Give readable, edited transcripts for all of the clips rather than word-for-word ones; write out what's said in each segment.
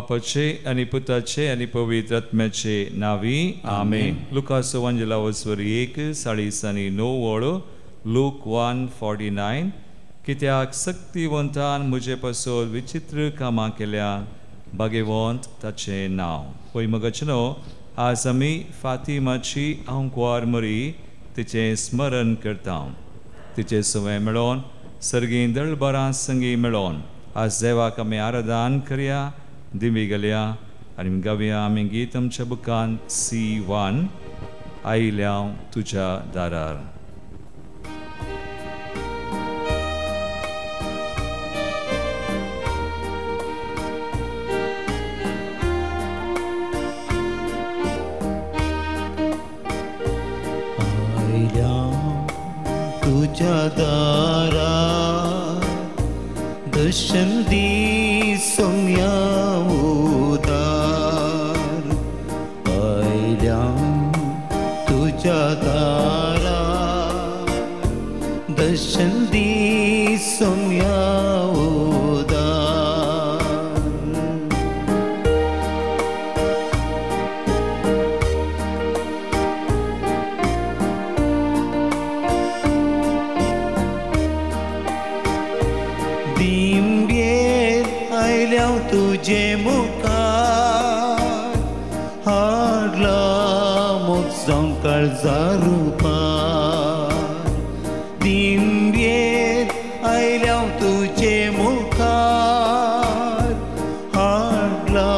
बापाचे आनी पुताचे आनी पवित्र आत्म्याचे नांवी आमेन. लुकास वंजला वसवर 1:49 वळ, लूक 1:49. कित्याक सक्तिवंतान म्हजे पासत विचित्र कामां केल्या, भागेवंत ताचें नांव. पय मगचनो, आज आमी फातिमाची आंकवार मरी तिचें स्मरण करता. तिचें सवंय मेळोन सर्गी दळबरां संगी मेळोन आज देवाक आमी आराधन करया, दिमी गेल्या आनी गावया आमी गीत आमच्या बुकान C1 आयल्या तुज्या दारार. आयल्या तुज्या दारार दर्शन दी सोम्या उदार. आयल्या तुज्या दारार दर्शन दी सोम्या उदार. तुझे मुखार हाडला मोग जावन काळजा रुपार. दिंब्येर आयल्या तुझे मुखार हाडला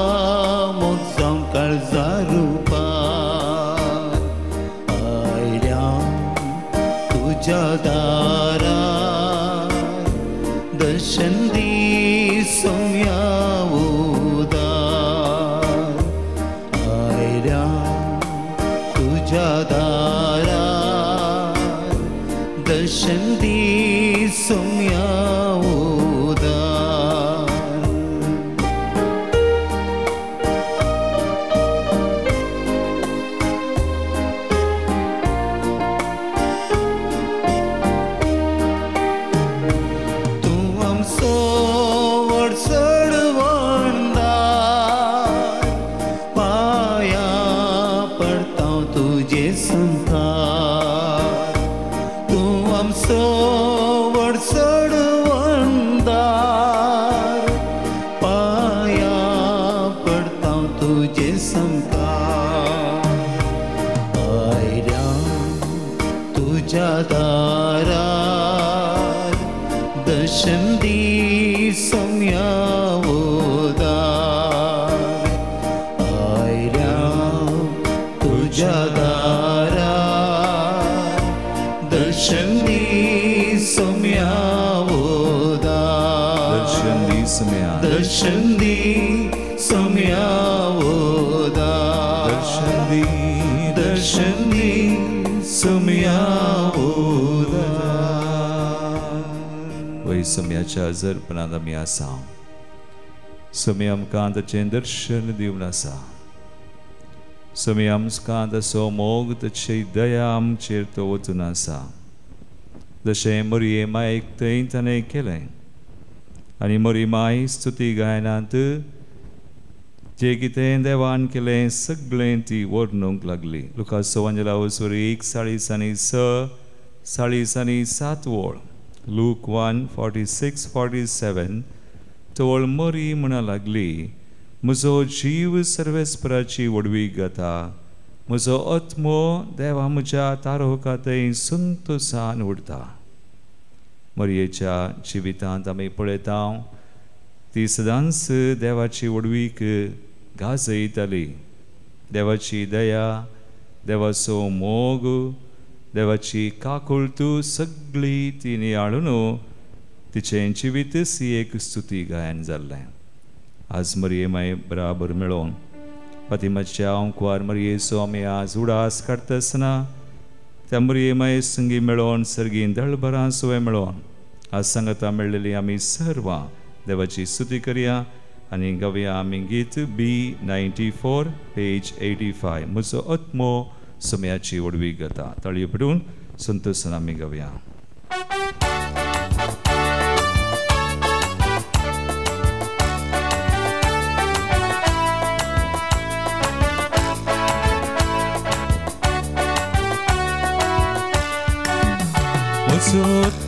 मोग जावन काळजा रुपार. आयल्या तुज्या दारार दर्शन दी सोम्या उदार. आयल्या तुज्या दारार दर्शन दी सोम्या उदार. तूं आमचो चडवणदार, पाया पडता तुजे संकार. तूं आमचो व्हड चडवणदार, पाया पडता तुजे संकार. आयल्या तुज्या दारार दर्शन दी सोम्या उदार. आयल्या तुज्या दारार दर्शन दी सोम्या उदार. दर्शन दी सोम्या, दर्शन दी सोम्या उदार. दर्शन दी, दर्शन दी सोम्या उदार. वय सोम्याच्या हजरपणांत आमी आसा. सोमी आमकां ताचें दर्शन दिवन आसा. सोमी आमकां ताचो मोग, ताची दया आमचेर तो वचून आसा. जशें मरये मायक थंय ताणें केलें आनी मरी माय स्तुती गायनांत जें कितें देवान केलें सगळें ती वर्णूंक लागली. लुकास वंजला वसवर 1:46 47 वळ, लूक 1:46 47. तवळ मरी म्हणा लागली, म्हजो जीव सर्वेस्पराची व्हडवीक गाता, म्हजो आत्मो देवा म्हज्या तारोका थंय संतोसान उरता. मरयेच्या जिवितांत आमी पळयता ती सदांच देवाची व्हडवीक गाजयताली. देवाची दया, देवाचो मोग, देवाची काकुळतू सगळी ती नियाळून तिचें जिवीत एक स्तुती गायन जाल्लें. आज मरये माय बराबर मेळोवन फातिमाच्या आंकवार मरयेचो आमी आज उडास काडटा आसतना त्या मरये माये संगी मेळोवन सर्गीन दळभरां सवय मेळोवन आज सांगता मेळ्ळेली आमी सर्वां देवाची स्तुती करया आनी गावया आमी गीत B94 page 85. म्हजो आत्मो सोम्याची व्हडवीक गाता. ताळयो पडून संतोसान आमी गावया.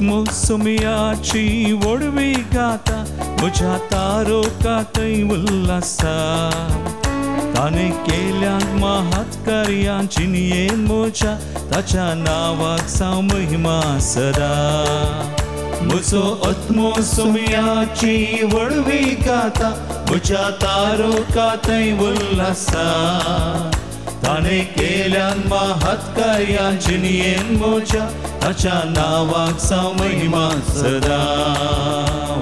आत्मो सोमयाची वडवी गाता म्हज्या तारोका थंय उल्लासा ताणें केल्या महात कार्यां जिणयेन म्हज्या ताच्या नांवाक जावं महिमा सदा. म्हजो आत्मो सोमयाची वडवी गाता म्हज्या तारोका थंय उल्लासा ताणें केल्या महात कार्यां जिणयेन म्हज्या ताच्या नांवाक जावं महिमा सदा.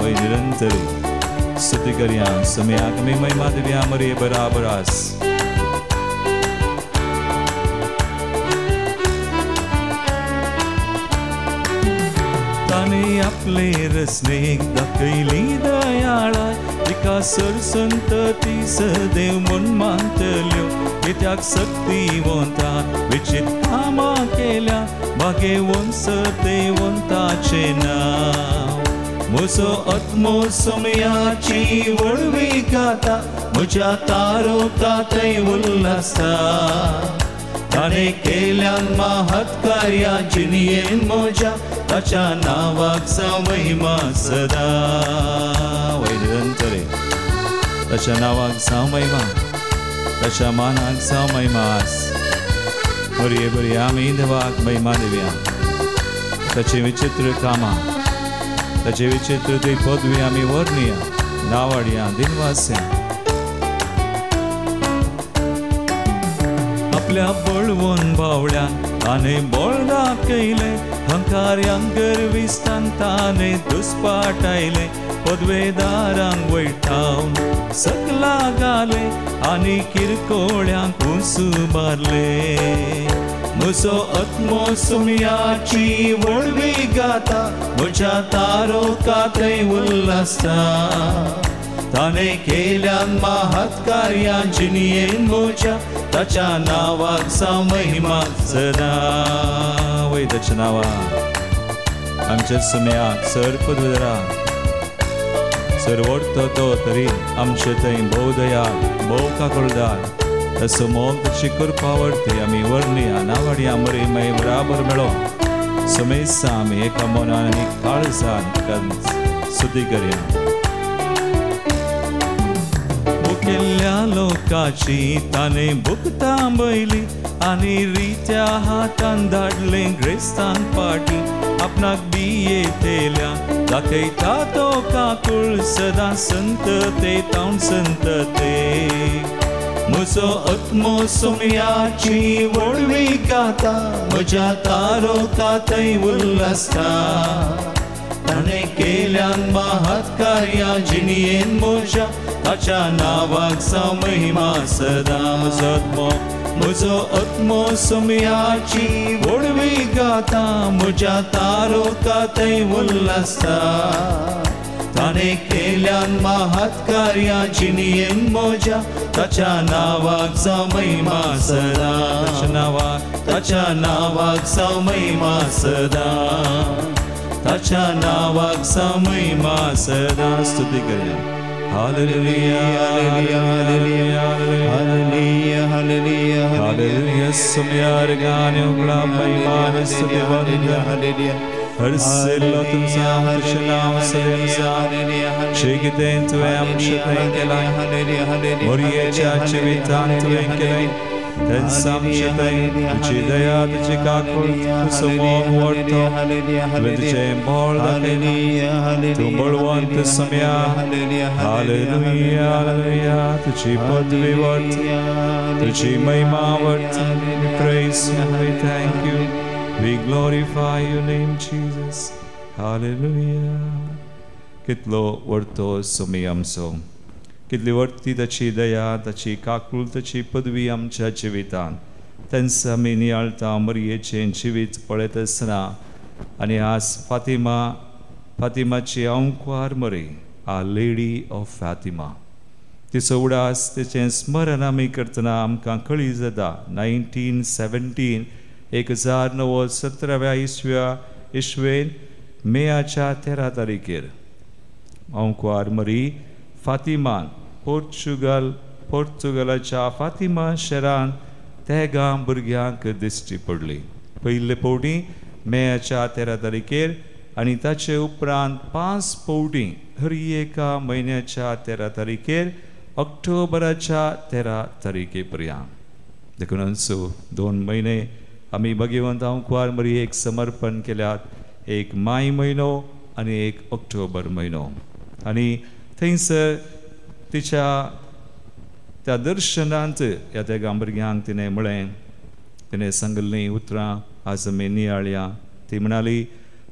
वय निरंतर स्तुती करया समयाक आमी महिमा दिवया मरे बराबर आस. ताणें आपले रचनेक दाखयली दयाळाय तिका सरसंतती सदैव म्हूण मानतल्यो कित्याक सक्तिवंतान विचित कामां केल्या भागेवंत सदैवंताचें नांव. म्हजो आत्मो सोमयाची वळवी गाता म्हज्या तारोका थंय उल्लासा ताणें केल्या महात कार्यां जिणयेन म्हज्या ताच्या नांवाक जावं महिमा सदा. वय निरंतरे ताच्या नांवाक जावं महिमा ताच्या मानाक जावं महिमा आस. बरी बरी आमी देवाक महिमा दिवया. ताची विचित्र कामां ताचे विचित्र ती पदवी आमी वर्णया नावाडया दिनवास्या. आपल्या बळवून बावळ्यान ताणें बळ दाखयलें हंकार्यांक गर्विस्तान ताणें दुस्पाटायलें पदवेदारांक वयठावन सकला घालें आनी किरकोळ्यांक उंच मारलें. म्हजो आत्मो सोमयाची वळवी गाता म्हज्या तारोका थंय उल्लासता ताणें केल्या महात कार्यां जिणयेन म्हज्या ताच्या नांवाक जावं महिमा सदा. वय ताच्या नांवाक आमच्या सोमयाक सर पदवेदाराक सर वडतो तो तरी आमचे थंय भोव दयाळ भोव काकुळदार तसो मोग तशी कृपा वर्ती आमी वर्णया नावाडया मरे मागीर बराबर मेळो समेसा आमी एका मनान आनी काळजान ताका स्तुती करया. मुखेल्या लोकाची ताणें भूक थांबयली आनी रित्या हातान धाडलें ग्रेस्तान पाटी आपणाक बियेतेल्या दाखयता तो काकूळ सदां संतते तावन संतते. म्हजो आत्मो सोमयाची वळवी गाता म्हज्या तारोका थंय उल्लासता ताणें केल्या महात कार्यां जिणयेन म्हज्या ताच्या नांवाक जावं महिमा सदा. म्हजो आत्मो सोमयाची वळवी गाता म्हज्या तारोका थंय उल्लासता ताणें केल्या महात कार्यां जिणयेन म्हज्या ताच्या नांवाक जावं महिमा सदा. ताच्या नांवाक जावं महिमा सदा. ताच्या नांवाक जावं महिमा सदा. स्तुती करया. Hallelujah hallelujah hallelujah hallelujah hallelujah. सोमयार गाने उगडा महिमा स्तुती वंदन हालेलुया. हरसेलो तुमचा तुझे नाव सदैवचा शिकितें तुवें आमचें थंय केलां मोरयेच्या जिवितान तुवें केलें तेन्ना आमचें थंय तुजी दया तुजी काकूळ तुजो मोग वाडटो तुवें तुजें बळ दाखयलां तूं बळवंत सोमया. Hallelujah hallelujah. तुजी पदवी वाडटा तुजी महिमा वाडटा. We praise you, we thank you, we glorify your name, Jesus. Hallelujah. कितलो वर्तो सोमी आमचो कितली वर्ती ताची दया ताची काकूळ ताची पदवी आमच्या जिवितान तेन्ना आमी नियाळटा मरयेचें जिवीत पळयत आसतना आनी आज फातिमा फातिमाची अंकवार मरी आ लेडी ऑफ फातिमा तिचो उडास तिचें स्मरण आमी करतना आमकां कळी जाता. 1917 1917व्या इसवेन मेयाच्या 13 तारखेर अंकवार मरी फातिमान पोर्तुगलाच्या फातिमा शहरान तेगां भुरग्यांक दिश्टी पडली. पयले फावटी मेयाच्या 13 तारखेर आनी ताचे उपरांत 5 फावटी हर एका म्हयन्याच्या 13 तारखेर ऑक्टोबराच्या 13 तारखे पर्यंत. देखूनच 2 म्हयने आमी भगवंत आंकवार मरियेक समर्पण केल्यात, एक माय म्हयनो आनी एक ऑक्टोबर म्हयनो. आनी थंयसर तिच्या त्या दर्शनांत ह्या त्या भुरग्यांक तिणें म्हळें, तिणें सांगिल्लीं उतरां आज आमी नियाळया. ती म्हणाली,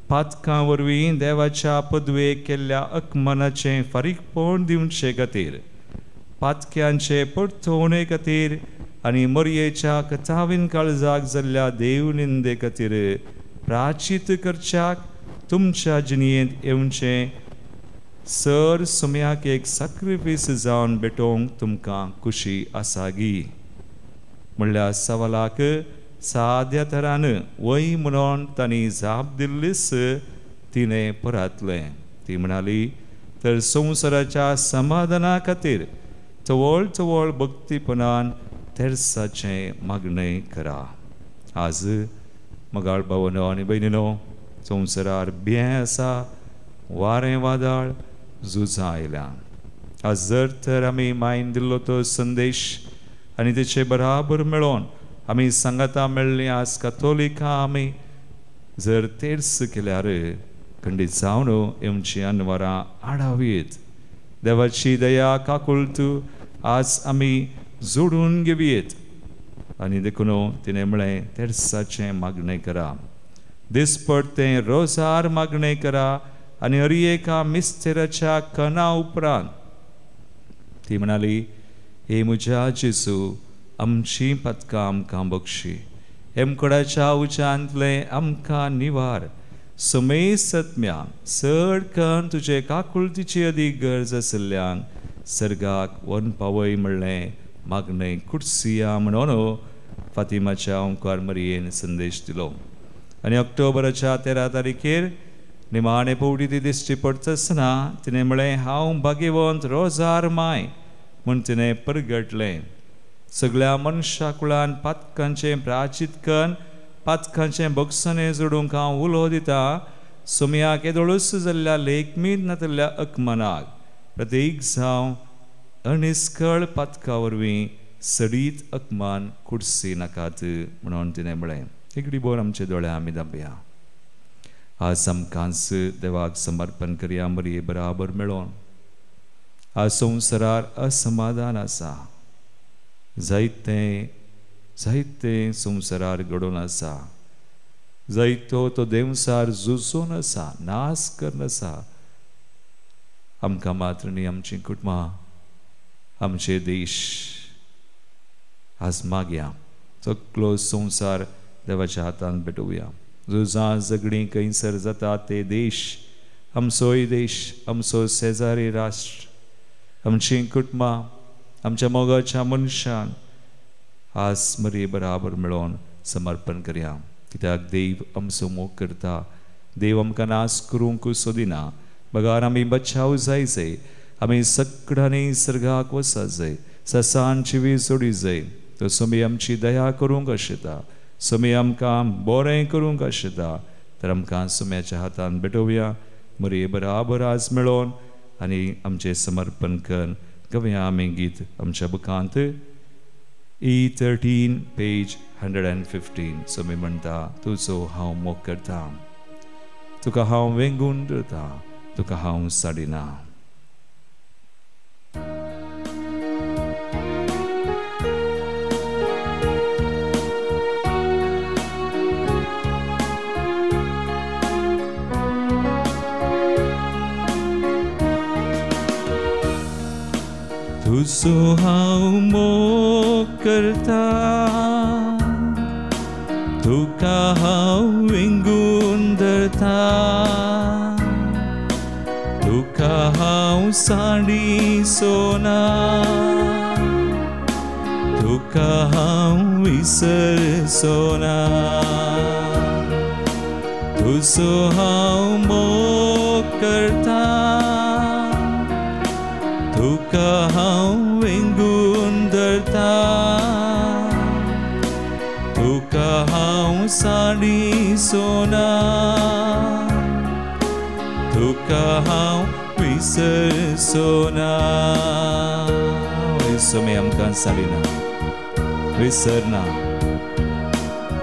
पातकां वरवीं देवाच्या पदवेक केल्ल्या अकमनाचें फारीकपण दिवचे खातीर, पातक्यांचे परतवणे खातीर आनी मरयेच्या कथावीन काळजाक जाल्ल्या देवनिंदे खातीर प्राचीत करच्याक तुमच्या जिणयेंत येवचें सर सुम्याक एक साक्रिफीस जावन भेटोवंक तुमकां खुशी आसागी म्हणल्यार सवालाक साद्या तरान वय म्हणून तांणी जाप दिल्लीच तिणें परतलें. ती म्हणाली, तर संवसाराच्या समाधाना खातीर तवळ तवळ भक्तीपणान तेर्साचें मागणें करा. आज मगाळ भावनो आनी भयणीनो, संवसारार भंय आसा, वारें वादळ झुजां आयल्या. आज जर तर आमी मायन दिल्लो तो संदेश आनी तेचे बराबर मेळोन आमी सांगाता मेळ्ळीं आज कथोलिका आमी जर तेर्स केल्यार खंडीत जावन येवची अनवरां आडावीत. देवाची दया काकुळट आज आमी जोडून घेवयेत. आनी देखून तिणें म्हळें, तेर्साचें मागणें करा, दिसपडतें रोजार मागणें करा आनी हर एका मिस्तेराच्या कणा उपरांत ती म्हणाली, हे म्हज्या जेजू, आमची पदकां आमकां बक्षी, हेमकडाच्या उच्यांतलें आमकां निवार, समेय सत्म्या चड कन्न तुजे काकुळतीची अदीक गरज आशिल्ल्यान सर्गाक वन पावय म्हणलें मागणें कुर्सिया म्हणून फातिमाच्या ओंकार मरियेन संदेश दिलो. आनी ऑक्टोबराच्या 13 तारखेर निमाणे फावटी ती दिश्टी पडटा आसतना तिणें म्हळें, हांव भाग्यवंत रोजार माय म्हूण तिणें परगटलें. सगळ्या मनशा कुळान पातकांचें प्राचीत कन्न पातकांचें भोगसणें जोडूंक हांव उलो दिता. सोम्याक येदोळूच जाल्ल्या लेखमीत नातिल्ल्या अकमनाक प्रत्येक जावं अनिस्कळ पातका वरवीं सडीत अकमान कुडसी नाकात म्हणून तिणें म्हळें. एकडे बोर आमचे दोळे आमी दाबया. आज आमकांच देवाक समर्पण करया मरये बराबर मेळोन. आज संवसारार असमाधान आसा, जायतें जायतें संवसारार घडोवन आसा, जायतो तो देंवसार झुजून आसा, नाश करून आसा. आमकां मात्र न्ही, आमचीं कुटुंबां, आमचे देश आज मागया सगळो संवसार देवाच्या हातान भेटोवया. झुजां झगडीं खंयसर जाता ते देश, आमचोय देश, आमचो शेजारी राष्ट्र, आमचीं कुटुंबां, आमच्या मोगाच्या मनशान आज मरये बराबर मेळोवन समर्पण करया. कित्याक देव आमचो मोग करता, देव आमकां नाश करूंक सोदिना, बगार आमी बचाव जाय जाय, आमी सगळ्यांनी सर्गाक वचत जाय, ससान जिवी जोडी जाय. तो सोमी आमची दया करूंक आशिता, सोमी आमकां बरें करूंक आशिता. तर आमकां सोम्याच्या हातान भेटोवया मरये बराबर आज मेळोवन आनी आमचें समर्पण कर गवया आमी गीत आमच्या बुकांत E13 page 115. सोमी म्हणटा, तुजो हांव मोग करता, तुका हांव वेंगून दवरता, तुका हांव साडिना. तुजो हांव मोग करता, तुका हांव वेंगून धरता, तुका हांव साडिसोना, तुका हांव विसरसोना. तुजो हांव मोग करता, तुका हांव वेंगून धरता, तुका हांव साडिसोना, तुका हांव विसरचो ना. स्वामी आमकां साडिना, विसरना.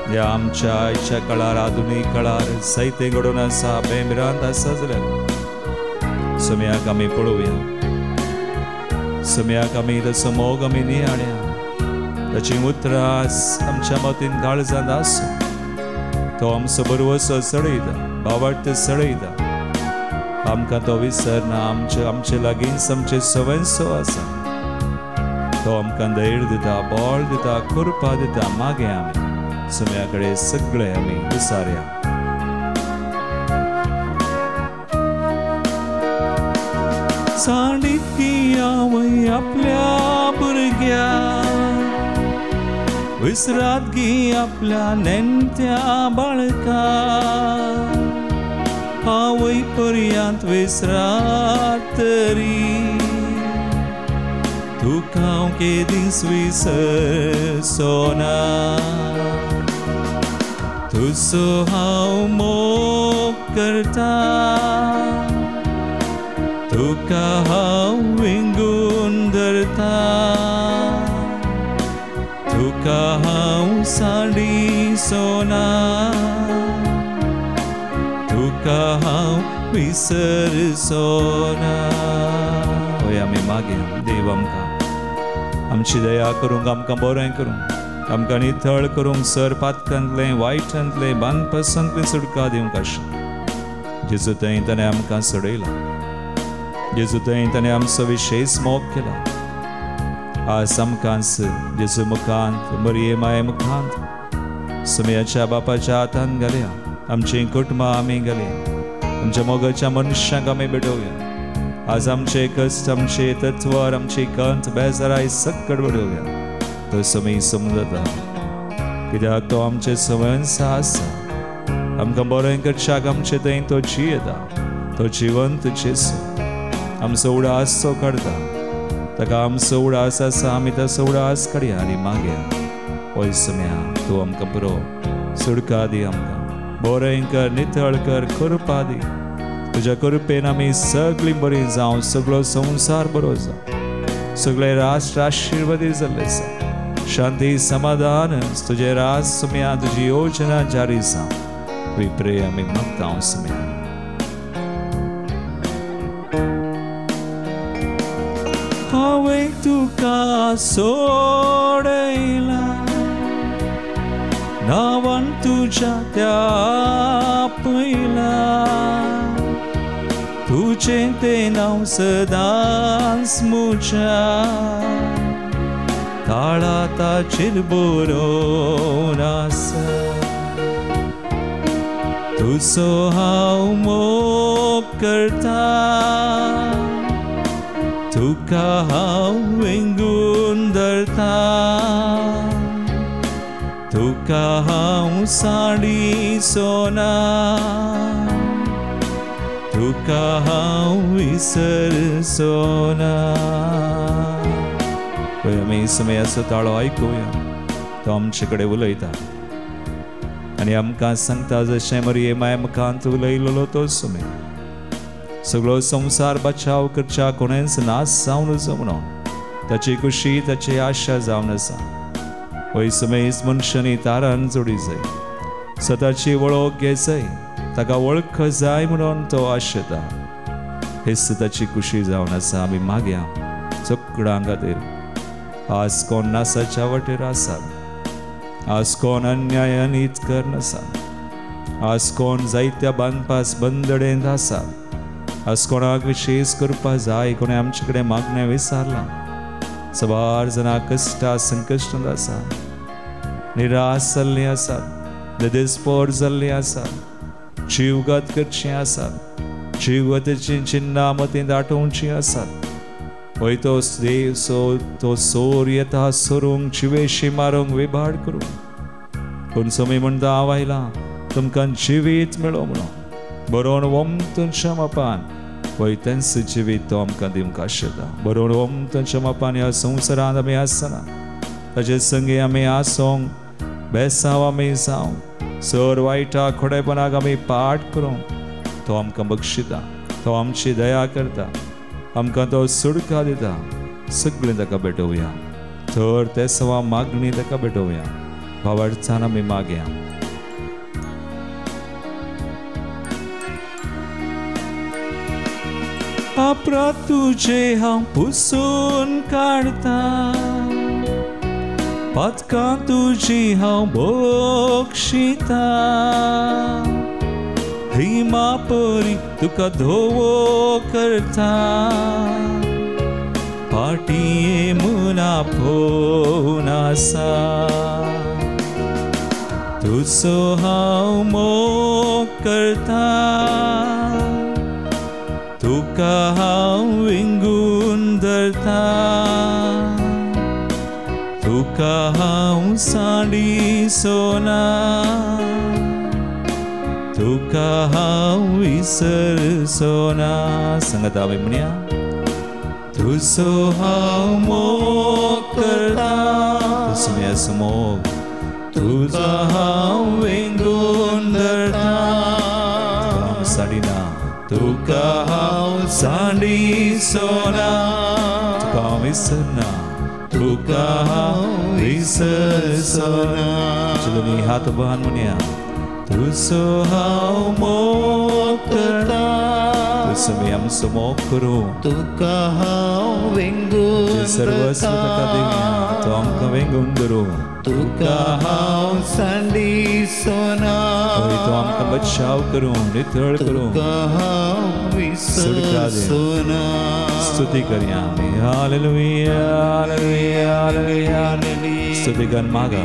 ह्या आमच्या आयच्या काळार, आधुनीक काळार जायतें घडोवन आसा, बेमिरांत आसा जाल्यार सम्याक आमी पळोवया, सम्याक आमी ताचो मोग आमी नियाळया, ताचीं उतरां आमच्या मतीन काळजांत आसूं. तो आमचो बरवसो चडयता, बावट चडयता, आमकां तो विसरना. आमचे आमचे लागींच आमचे सवंसो आसा, तो आमकां धैर्य दिता, बळ दिता, कृपा दिता. मागीर आमी सम्या कडेन सगळे आमी विसारया. सांडिती आवय आपल्या भुरग्या, विसरात गी आपल्या नेणत्या बाळका, आवय पर्यांत विसरात तरी तुका हांव केदींच विसरचो ना. तुजो हांव मोग करता, तुका हांव विंगून धरता, तुका हांव सांडिचो ना, तुका हांव विसरचो ना. हय आमी मागया देव आमकां आमची दया करूंक, आमकां बरें करूंक, आमकां नितळ करूंक, सर पातकांतलें, वायटांतलें, बांदपासांतलें सुटका दिवंक आशा. जेजू थंय ताणें आमकां सोडयला, जेजू थंय ताणें आमचो विशेश मोग केला. आज आमकांच जेजू मुखांत, मरिये माये मुखांत, सुमयाच्या बापाच्या हातान घालया, आमचीं कुटुंबां आमी घालया, आमच्या मोगाच्या मनशांक आमी भेटोवया. आज आमचे कश्ट, आमचे तत्वार, आमची कंत, बेजाराय सक्कड बडोवया. तो समय समजता, कित्याक तो आमचे सवंसा आसा. आमकां बरें करच्याक आमचे थंय तो जियेता, तो जिवंत जेजू आमचो उडास तो काडटा. ताका आमचो उडास आसा, आमी ताचो उडास काडया आनी मागया, ओय सम्या तूं आमकां पुरो सुटका दी, आमकां बरें कर, नितळ कर, कृपा दी. तुज्या कृपेन आमी सगळीं बरीं जावं, सगळो संवसार बरो जावं, सगळे राष्ट्र आशिर्वादी जाल्ले आसा. शांती समाधान तुजें राज सुम्या, तुजी योजना जारी जावं. We pray आमी मागता सुम्या. हांवें तुका सोडयला, नांवान तुज्या त्या पयला, तुजें तें नांव सदांच म्हज्या ताळा ताचेर बरोवन आसा. तुजो हांव मोग करता, तुका हांव विंगून धरता, तुका हांव सांडिचो ना, तुका हांव विसरचो ना. पळय आमी समयाचो ताळो आयकुया, तो आमचे कडेन उलयता आनी आमकां सांगता, जशें मरिये माये मुखांत उलयलेलो तो समय सगळो संवसार बचाव करच्या कोणेंच नाश जावन नजो म्हणून ताची खुशी, ताची आशा जावन आसा. वय समेज मनशांनी तारान जोडी जाय, स्वताची वळख घे जाय, ताका वळख जाय म्हणून तो आशेता. हेच ताची खुशी जावन आसा. आमी मागया सगळ्यां खातीर, आज कोण नासाच्या वाटेर आसा, आज कोण अन्याय अनीत करनासा, आज कोण जायत्या बांदपास बंदडेंत आसा, आज कोणाक विशेश करपा जाय, कोणें आमचे कडेन मागणें विसारलां. सबार जाणां कश्टा संकश्टांत आसा, निराश जाल्लीं आसात, निदेस्पोर जाल्लीं आसात, जीवघात करचीं आसात, जीवघाताचीं चिन्नां मतींत आठोवचीं आसात. वय तो देव सो तो सोर येता सोरूंक, जिवेशी मारूंक, विभाड करूंक. पूण सोमी म्हणटा हांव आयलां तुमकां जिवीत मेळो म्हणून, बरोवन वमतनच्या मापान वय तेंच जिवीत तो आमकां दिवंक आशेता. बरोवन वमतनच्या मापान ह्या संवसारांत आमी आसना, ताचे संगी आमी आसोंक, बेसांव आमी जावंक, सर वायटा खोडेपणाक आमी पाठ करूंक तो आमकां बक्षिता. तो आमची दया करता, आमकां तो सुडका दिता. सगळें ताका भेटोवया, तर ते सवा मागणी ताका भेटोवया. भावार्थान आमी मागया. अपराध तुजे हांव पुसून काडता, पातकां तुजी हांव बक्षिता, हिमा परी तुका धोवो करता, पाटये मुना फोन आसा, तुजो हांव मोग करता, तुका हांव विंगून धरता, तुका हांव सांडिसोना, तुका हांव विसरसोना. सांगता आमी म्हणया, तुजो हांव मोग करता, तुजो मोग, तुजो हांव विंगून धरता, हांव साडिना, तुका हांव सांडिसोना, तुका हांव विसरना, तुका हांव विसरसोना. दोनी हात बहान म्हणया, तुजो हांव मोग करता, तुजो मी आमचो मोग करूं, तुका हांव विंगून सर्वस्व ताका दिवया, तो आमकां विंगून धरूं, तुका हांव सांडिसोना, तो आमकां बचाव करूं, नितळ करूं, तुका हांव विसरसोना. स्तुती करया आमी. Hallelujah, hallelujah, hallelujah. स्तुती कर मागा.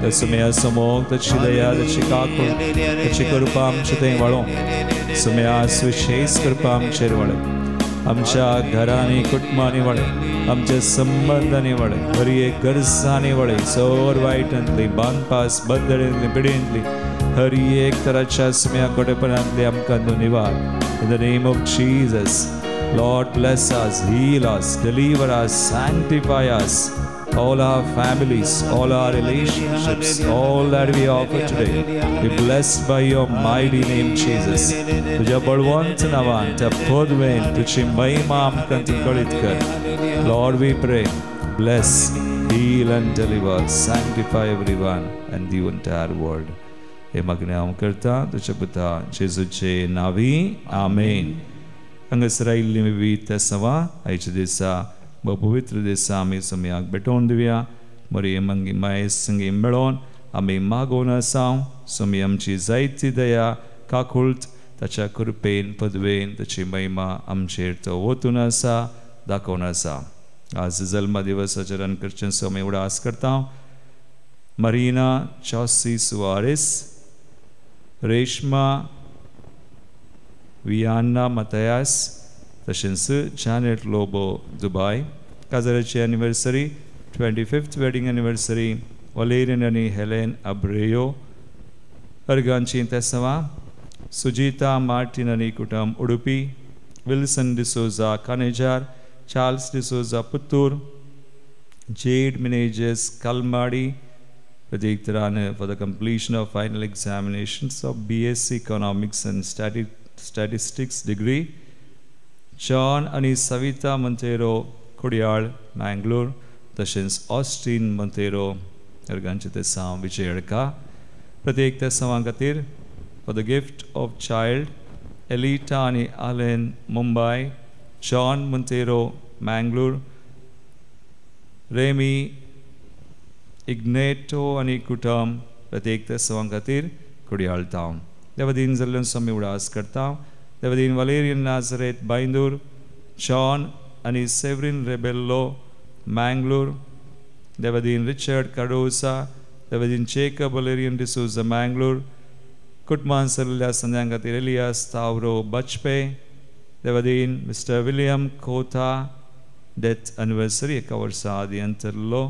सुम्या समोग ताची दया, ताची काकूळ, ताची कृपा आमचे थंय वाळो. सुम्या विशेष कृपा आमचेर वाळय, आमच्या घरांनी कुटुंबांनी वाळय, आमच्या संबंधांनी वाळय, हर एक गरजांनी वाळय, सर वायटांतली, बांदपास बंदडेंतली, पिडेंतली, हर एक तराच्या सुम्या कोटेपणांतली आमकां तूं निवार. In the name of Jesus, Lord, bless us, heal us, deliver us, sanctify us, all our families, all our relationships, all that we offer today, be blessed by your mighty name, Jesus. तुझ्या बळवंत नावान, त्या पदवेन तुझी महिमा आमकां तूं कळीत कर. Lord, we pray, bless, heal and deliver, sanctify everyone and the entire world. हे मागणें हांव करता तुझ्या पुता जेजूचे नांवी, आमेन. हांगासर आयिल्ली विवीध तेसांवां आयच्या दिसा पवित्र दिसा आमी सम्याक भेटोवन दिवया. मरिये मंगी माये संगी मेळोवन आमी मागोवन आसा. स्वामी आमची जायती दया काकुळट ताच्या कृपेन पदवेन ताची महिमा आमचेर तो वतून आसा, दाखोवन आसा. आज जल्म दिवसाचेर करचें स्वामी उडास करता. मरीना चॉसी सुवारीस, रेश्मा वियान्ना मतयास, तशेंच जानेट लोबो दुबाय. काजाराची anniversary, 25th wedding anniversary, Valerian आनी हेलेन अब्रेयो. अर्गांची तेसवां, सुजिता मार्टीन आनी कुटुंब Udupi, Wilson D'Souza Kanejar, Charles D'Souza Puttur, Jade Menezes Kalmadi. प्रत्येक तरान for the completion of final examinations of BSc economics and statistics degree, John आनी सविता मंतेरो कोडियाळ मँगलोर, तशेंच Osteen Monteiro. अर्गांचे तेसांव Vijay अडका. प्रत्येक तेसांवां खातीर for the gift of child, Elita आनी Allen Mumbai, John Monteiro Mangalore, Remy Igneto आनी कुटुंब. प्रत्येक तेसांवां खातीर कोडियाळ टावन. देवदीन जाल्ल्यान स्वामी उडास करता. देवदीन वालेरियन नाजरेत बांयदूर, जॉन आनी सेवरीन रेबेल्लो मँगलोर, देवदीन रिचर्ड कार्डोसा, देवदीन जेकब वालेरियन डिसोजा मँगलोर. कुटुंबान सरल्या संध्यां खातीर Elias तावरो बचपे, देवदीन mister William Kotha, death anniversary एका वर्सा आदी अंतरलो.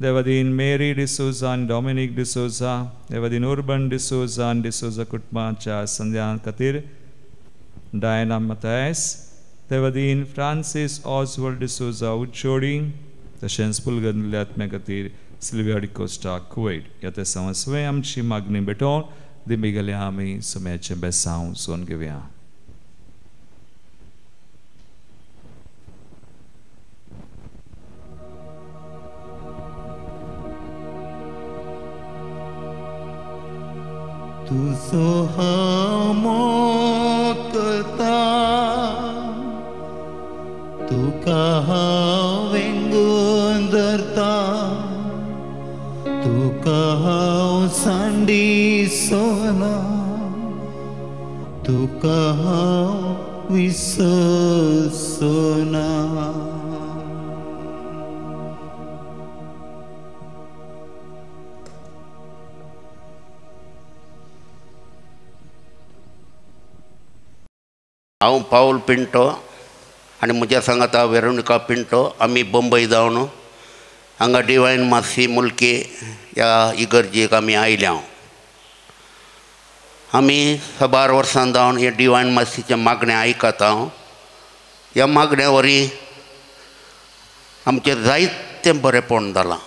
देवदीन मेरी डिसोजा आनी डॉमिनीक डिसोजा, देवदीन उर्बन डिसोजा आनी डिसोजा कुटुंबाच्या संध्यां खातीर डायना मतायस, देवदीन फ्रांसीस ऑजवर्ड डिसोजा उच्चोडी, तशेंच पुलगंदल्या आत्म्या खातीर सिल्विया डिकोस्टा कुवैट. ह्या तेसांवां सगळें आमची मागणी भेटोवन दिमी गेल्या आमी सुम्याचें बेसांव सोन घेवया. तुजो हांव मोग करता, तुका हांव वेंगून धरता, तुका हांव सांडिसोना, तुका हांव विसरसोना. हांव पावल पिंटो आनी म्हज्या सांगाता वेरोनिका पिंटो. आमी बंबय जावन हांगा डिवायन मासी मुल्की ह्या इगर्जेक आमी आयल्या. आमी साबार वर्सां जावन हे डिवायन मासीचें मागणें आयकता. ह्या मागण्या वरी आमचें जायतें बरेंपण जालां.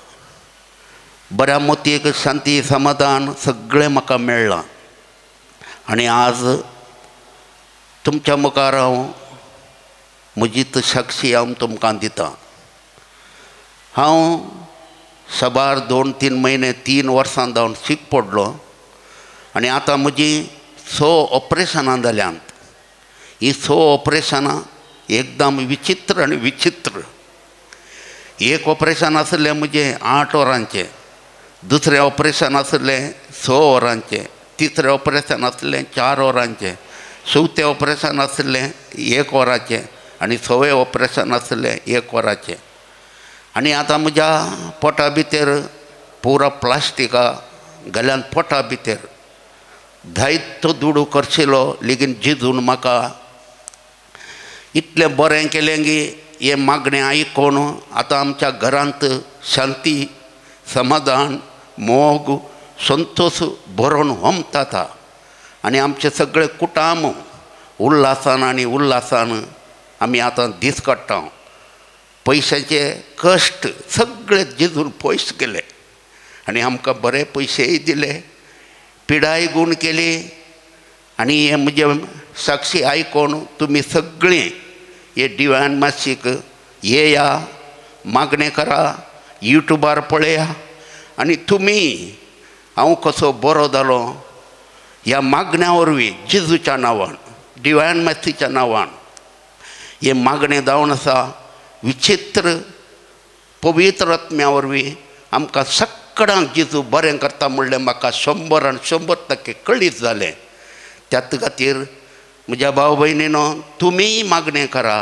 बऱ्या मोतयेक शांती समाधान सगळें म्हाका मेळ्ळां. आनी आज तुमच्या मुखार हांव म्हजी साक्षी हांव तुमकां दितां. हांव साबार 2-3 म्हयने 3 वर्सां जावन शीक पडलो आनी आतां म्हजी 6 ऑपरेशनां जाल्यांत. ही 6 ऑपरेशनां एकदम विचित्र आनी विचित्र. एक ऑपरेशन आसलें म्हजें 8 वरांचें, दुसरें ऑपरेशन आसलें 6 वरांचें, तिसरें ऑपरेशन आसलें 4 वरांचें, चवथें ऑपरेशन आसलें 1 वराचें आनी सवें ऑपरेशन आसलें 1 वराचें. आनी आतां म्हज्या पोटा भितर पुरा प्लास्टिका गल्यान पोटा भितर जायतो दुडू खर्चिलो लेगीन जिजून म्हाका इतलें बरें केलें की हें मागणें आयकून आतां आमच्या घरांत शांती समाधान मोग संतोष भरून होमता. आनी आमचें सगळें कुटाम उल्हासान आनी उल्हासान आमी आतां दीस काडटा. पयशांचे कश्ट सगळे जिजून पयस गेले आनी आमकां बरे पयशेय दिले, पिडाय गूण केली. आनी हें म्हजें साक्षी आयकून तुमी सगळीं हे डिवायन मासीक येया, मागणें करा, युट्यूबार पळया आनी तुमी हांव कसो बरो जालो ह्या मागण्या वरवीं जेजूच्या नांवान, डिवायन मासीच्या नांवान हें मागणें जावन आसा. विचित्र पवित्र आत्म्या वरवीं आमकां सगळ्यांक जेजू बरें करता म्हणलें म्हाका 100 आनी 100% कळीत जालें. त्याच खातीर म्हज्या भाव भयणीनो तुमीय मागणें करा.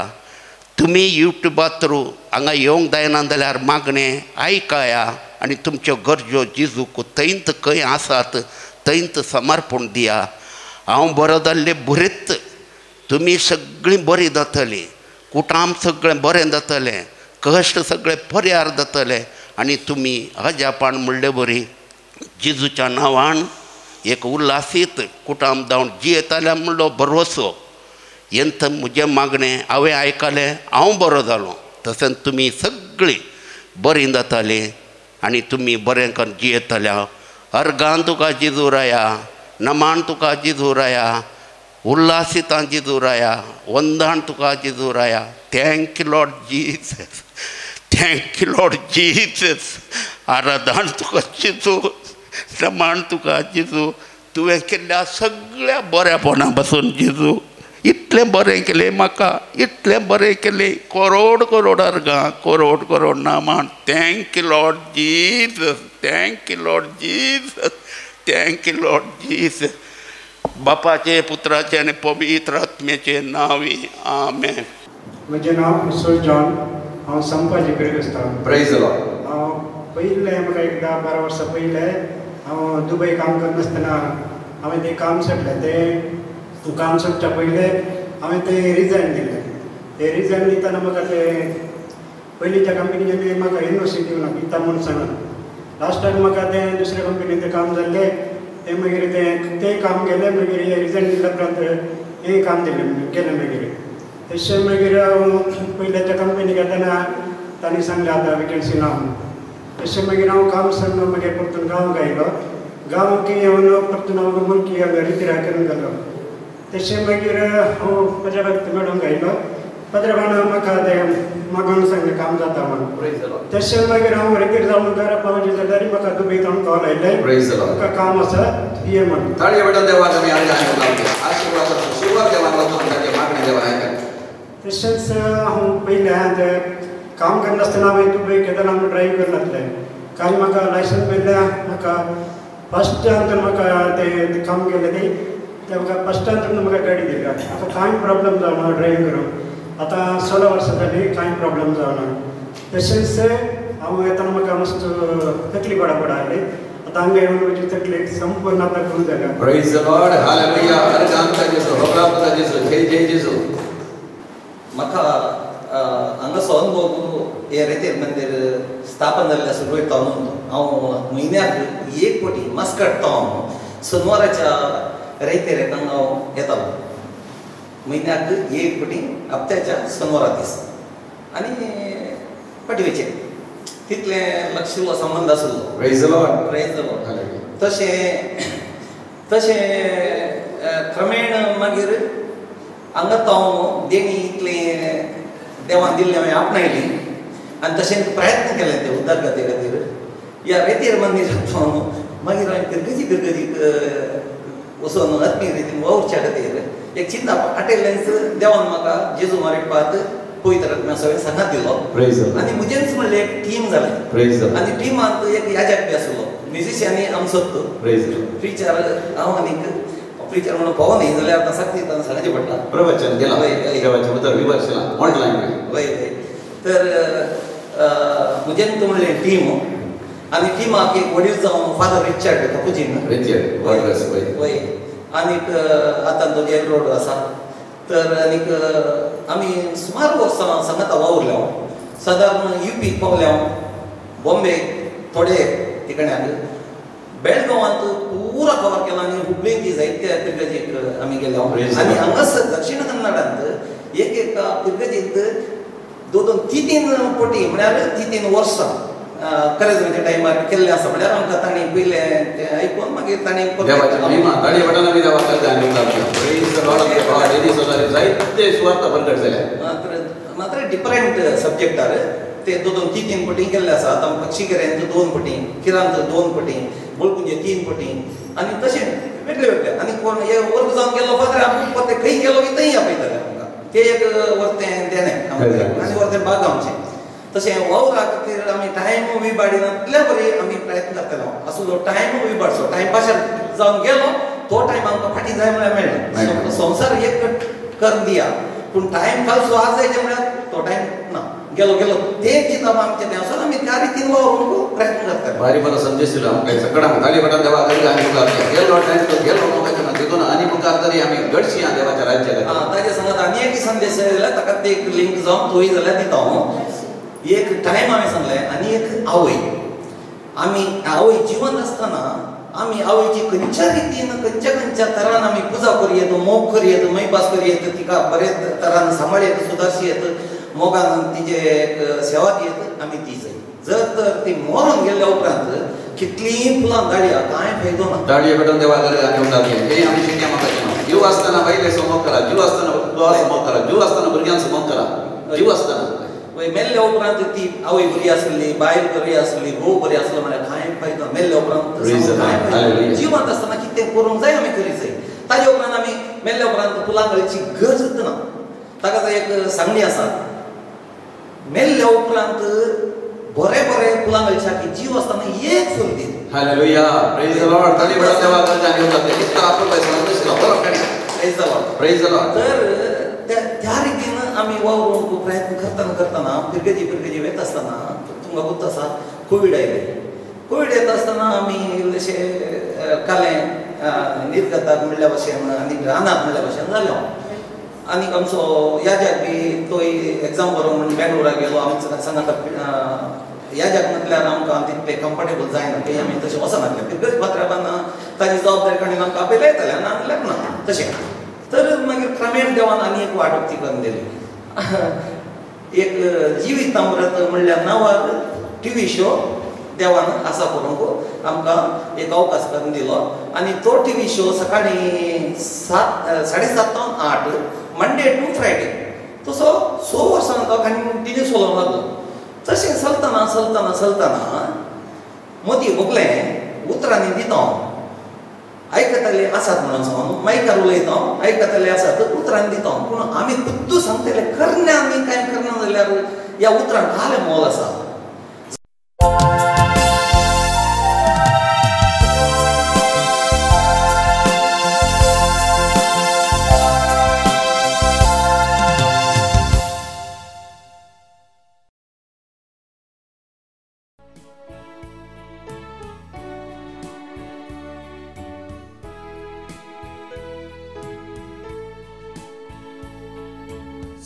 तुमी युट्यूबा थ्रू हांगा येवंक जायना जाल्यार मागणें आयकाया आनी तुमच्यो गरजो जेजूक थंयत खंय आसात थंयत समर्पण दिया. हांव बरो जाल्लें बरेंच, तुमी सगळीं बरीं जातलीं, कुटाम सगळें बरें जातलें, कश्ट सगळें पर्यार जातलें आनी तुमी अजापान म्हणले बरी जेजूच्या नांवान एक उल्हासीत कुटाम जावन जियेताल्या म्हणलो भरवसो. हेंच म्हजें मागणें हांवें आयकलें, हांव बरो जालो. तशेंच तुमी सगळीं बरीं जातालीं आनी तुमी बरें करून जियेताल्या. अर्गान तुका जेजू राया, नमान तुका जेजू राया, उल्हासितां जेजू राया, वंदान तुका जेजू राया. Thank you Lord Jesus, thank you Lord Jesus. आराधान तुका जेजू, नमान तुका जेजू. तुवें केल्ल्या सगळ्या बऱ्यापणा पासून जेजू इतलें बरें केलें म्हाका, इतलें बरें केलें. करोड करोड अर्गां, करोड करोड नामान. Thank you Lord Jesus, thank you Lord Jesus, thank you Lord Jesus. बापाचे, पुत्राचे आनी पवित्र आत्म्याचे नांवी आमेन. म्हजें नांव सर जॉन, हांव संपाजी पिरगस्ता. Praise the Lord. हांव पयलें म्हाका एक 10-12 वर्सां पयलें हांव दुबय काम करनासतना हांवें तें काम सोडलें. तें काम सोडच्या पयलें हांवें तें रिजायन दिलें. तें रिजायन दितना म्हाका तें पयलींच्या कंपनीच्यानी म्हाका एनओसी दिवना दिता म्हूण सांगून लास्टाक म्हाका तें दुसऱ्या कंपनीन तें काम जाल्लें. तें मागीर तें तें काम गेलें. मागीर हें रिजायन दिल्या उपरांत हें काम दिलें गेलें. मागीर तशें मागीर हांव पयल्याच्या कंपनी घेतना तांणी सांगलें आतां वेकेन्सी ना म्हणून. तशें मागीर हांव काम सोडून मागीर परतून गांवांक आयलो. गांवांक येवन परतून हांव मुलकी हांगा रितिरा करून गेलो. तशें मागीर हांव म्हज्या भक्त मेळोंक आयलो. पाद्रेबान म्हाका तें मागून सांगलें काम जाता म्हणून. तशें मागीर हांव रेतीर जावन घरा पावचे जाल्यार म्हाका दुबय थावन कॉल आयलें, म्हाका काम आसा ये म्हणून. तशेंच हांव पयलें तें काम करनासतना हांवें दुबय केदना हांव ड्रायव्ह करनासलें, काल म्हाका लायसन्स मेळ्ळें. म्हाका फस्ट अंतून म्हाका तें काम केलें ती तें म्हाका फस्ट अंतून म्हाका गाडी दिली. आतां कांय प्रॉब्लम जावना ड्रायव्ह करूंक, आतां 16 वर्सां जालीं कांय प्रॉब्लम जावना. तशेंच हांव येतना म्हाका मस्त तकली पडा आयली, आतां हांगा येवन म्हजी तकली संपूर्ण आतां कूल जाल्या. Praise the Lord, hallelujah. जय जय जेजू. म्हाका हांगासो अनुभव हे रेतेर मंदीर स्थापन जाल्लें आसा रोयता म्हणून हांव म्हयन्याक एक कोटी मस्कट हांव सोनवाराच्या रेतेर हांगा हांव येतालो म्हयन्याक एक कोटी हप्त्याच्या सोनवारा दीस आनी पटवेचेर तितलें लक्ष संबंद आसलो. Praise the Lord. Praise the Lord. तशें तशें क्रमेण मागीर हांगा हांव देणी इतलें देवान दिल्लें हांवें आपणायली आनी तशें प्रयत्न केले ते उदरगती खातीर. ह्या रेतीर मंदीर मागीर हांवें फिरगजी फिरगजीक वचून आत्मीक रितीन वावुरच्या खातीर एक चिंता आटयल्लेंच देवान म्हाका जेजू मारिपात पवित्र आत्म्या सगळें सांगात दिलो आनी म्हजेंच म्हणलें एक टीम जालें आनी टिमांत एक याजक बी आसलो म्युजिशियनी आमचो तो प्रिचर हांव आनीक प्रिचर म्हणून पावो न्ही जाल्यार आतां सक्ती सांगचें पडटा प्रवचन दिलां वय वय. तर म्हजें म्हणलें टीम आनी टिमाक एक वडील जावन फादर रिचर्ड कपुजीन वय आनीक आतां तो जेल रोड आसा. तर आनीक आमी सुमार वर्सां सांगाता वावुरले हांव सादारण युपी पावले हांव बॉम्बे थोडे ठिकाण्याक बेळगांवांत पुरा कवर केला आनी हुबळींत जायत्या पिरगजीक आमी गेले आनी हांगासर दक्षिण कन्नडांत एक एका पिरगजींत दोन दोन तीन तीन पटी म्हळ्यार 3 3 वर्सां करेजमाच्या टायमार केल्लें आसा. म्हळ्यार आमकां तांणी पयलें तें आयकून मागीर तांणी मात्र डिफरंट सब्जेक्टार ते 2 2 3 3 पटी केल्ले आसा. आतां पक्षीकेऱ्यांत 2 पटी, किरांत 2 पटी, मुळकुंजे 3 पटी आनी तशें वेगळे वेगळे. आनी कोण हे वर्ग जावन गेलो फादर आमकां परते खंय गेलो की थंय आपयताले आमकां ते एक वर्तें देणें आनी वर्तें बाग आमचें. तशें वावरा खातीर आमी टायम विबाडिनातल्या बरी आमी प्रयत्न करतले. असो जो टायम विबाडचो टायम पाशार जावन गेलो तो टायम आमकां फाटीं जाय म्हळ्यार मेळना. संवसार एक करून दिया पूण टायम फालसो आज जायचे म्हळ्यार तो टायम ना गेलो गेलो ते चिंतप आमचें तें आसून आमी त्या रितीन वावरूंक प्रयत्न करतले. भारी बरो संदेश दिलो आमकां सगळ्यांक ताली बटन देवा आनी मुखार गेलो टायम तो गेलो तितून आनी मुखार तरी आमी घडशी देवाच्या राज्याक. ताजे सांगात आनी एक संदेश जाल्यार ताका ते एक लिंक जावन तोय जाल्यार दिता हांव. एक टायम हांवें सांगलें आनी एक आवय आमी आवय जिवंत आसतना आमी आवयची खंयच्या रितीन खंयच्या खंयच्या तरान आमी पुजा करूं येत, मोग करूं येत, मैपास करूं येत, तिका बरे तरान सांबाळ येत, सुदारशी येत, मोगान तिजे एक सेवा दियत आमी ती जाय. जर तर ती मरून गेल्या उपरांत कितलींय फुलां धाडया कांय फायदो ना. दाडये पेटोवन देवा हे आमी शिकया म्हाका जीव आसतना बायलेचो मोग करा, जीव आसतना घोवाचो मोग करा, जीव आसतना भुरग्यांचो मोग करा, जीव आसतना. मेल्ल्या उपरांत ती आवय बरी आसली, बायल बरी आसली, घोव बरी आसलो म्हळ्यार कांय फायदो. मेल्ल्या उपरांत जिवंत आसतना कितें करूंक जाय आमी करीत जाय. ताजे उपरांत आमी मेल्ल्या उपरांत फुलां घालची गरजूच ना. ताका एक सांगणी आसा मेल्ल्या उपरांत बरे बरे फुलां घालच्या की जीव आसतना एक फूल दी. Hallelujah, praise the Lord. ताली बडा देवा praise the Lord, praise the Lord. तर त्या रितीन आमी वावरूंक प्रयत्न करतना करतना फिरगजी फिरगजी वता आसतना तुमकां गोत्त आसा कोवीड आयलें. कोवीड येता आसतना आमी इल्लेशे कालें निर्गताक म्हणल्या भशेन आनी रानांत म्हणल्या भशेन जालें. आनी आमचो याजाक बी तोय एग्जाम बरोवंक म्हण बेंगलोराक गेलो. आमचो सांगाता याजाक म्हटल्यार आमकां तितलें कम्फर्टेबल जायना थंय आमी तशें वचनासलें. फिरगज पात्राबान ताजी जबाबदारी काडून आमकां आपयले येतालें ना जाल्यार ना तशें. तर मागीर क्रमेण देवान आनी एक वाट उक्ती करून दिली. एक जिवीत अमृत म्हणल्यार नांवार टिवी शो देवान आसा करूंक आमकां एक अवकाश करून दिलो. आनी तो टिवी शो सकाळीं 7 साडे 7 तावन 8 मंडे टू फ्रायडे तसो 6 वर्सां तो कंटिन्यू चलोवंक लागलो. तशें चलतना चलतना चलतना मदीं भोगलें उतरांनी दिता आयकतले आसात म्हणून सांगून मायकार उलयता आयकतले आसात उतरांनी दिता पूण आमी खुद्दू सांगतले करण्या आमी कांय करना जाल्यार ह्या उतरांक कालें मोल आसा.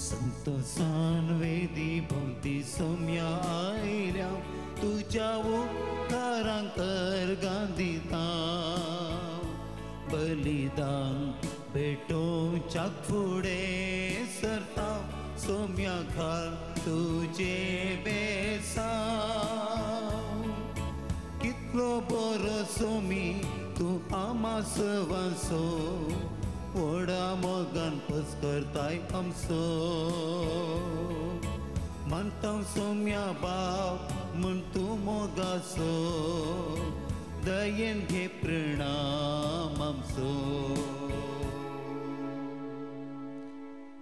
संतोषान वेदी भोंवती सोम्या आयल्या तुज्या उपकारांक गांदिता बलिदान भेटोवच्याक फुडें सरता सोम्या घाल तुजे बेसांव कितलो बरो सोमी तूं आमासवासो व्हडा मोगान पस्करताय आमचो मानता सोम्या बाप म्हूण तूं मोगासो दयेन घे प्रणाम आमचो.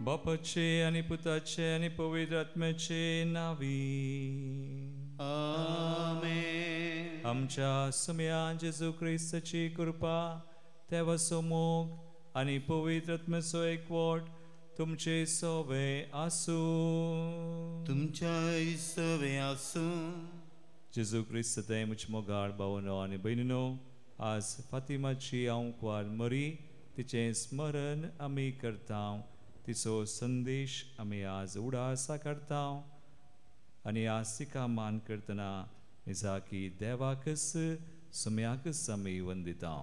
बापाचे आनी पुताचे आनी पवित्र आत्म्याचे नांवी आमेन. आमच्या सोम्या जेजू क्रिस्ताची कृपा देवाचो मोग आनी पवित्र आत्म्याचो एकवट तुमचे सवे आसूं. तुमच्या सवे आसूं. जेजू क्रिस्त ते म्हजे मोगाळ भावनो आनी भयणीनो, आज फातिमाची आंकवार मरी तिचें स्मरण आमी करता. तिचो संदेश आमी आज उडासा करता आनी आज तिका मान करतना निजाकी देवाकच सुम्याकच आमी वंदिता.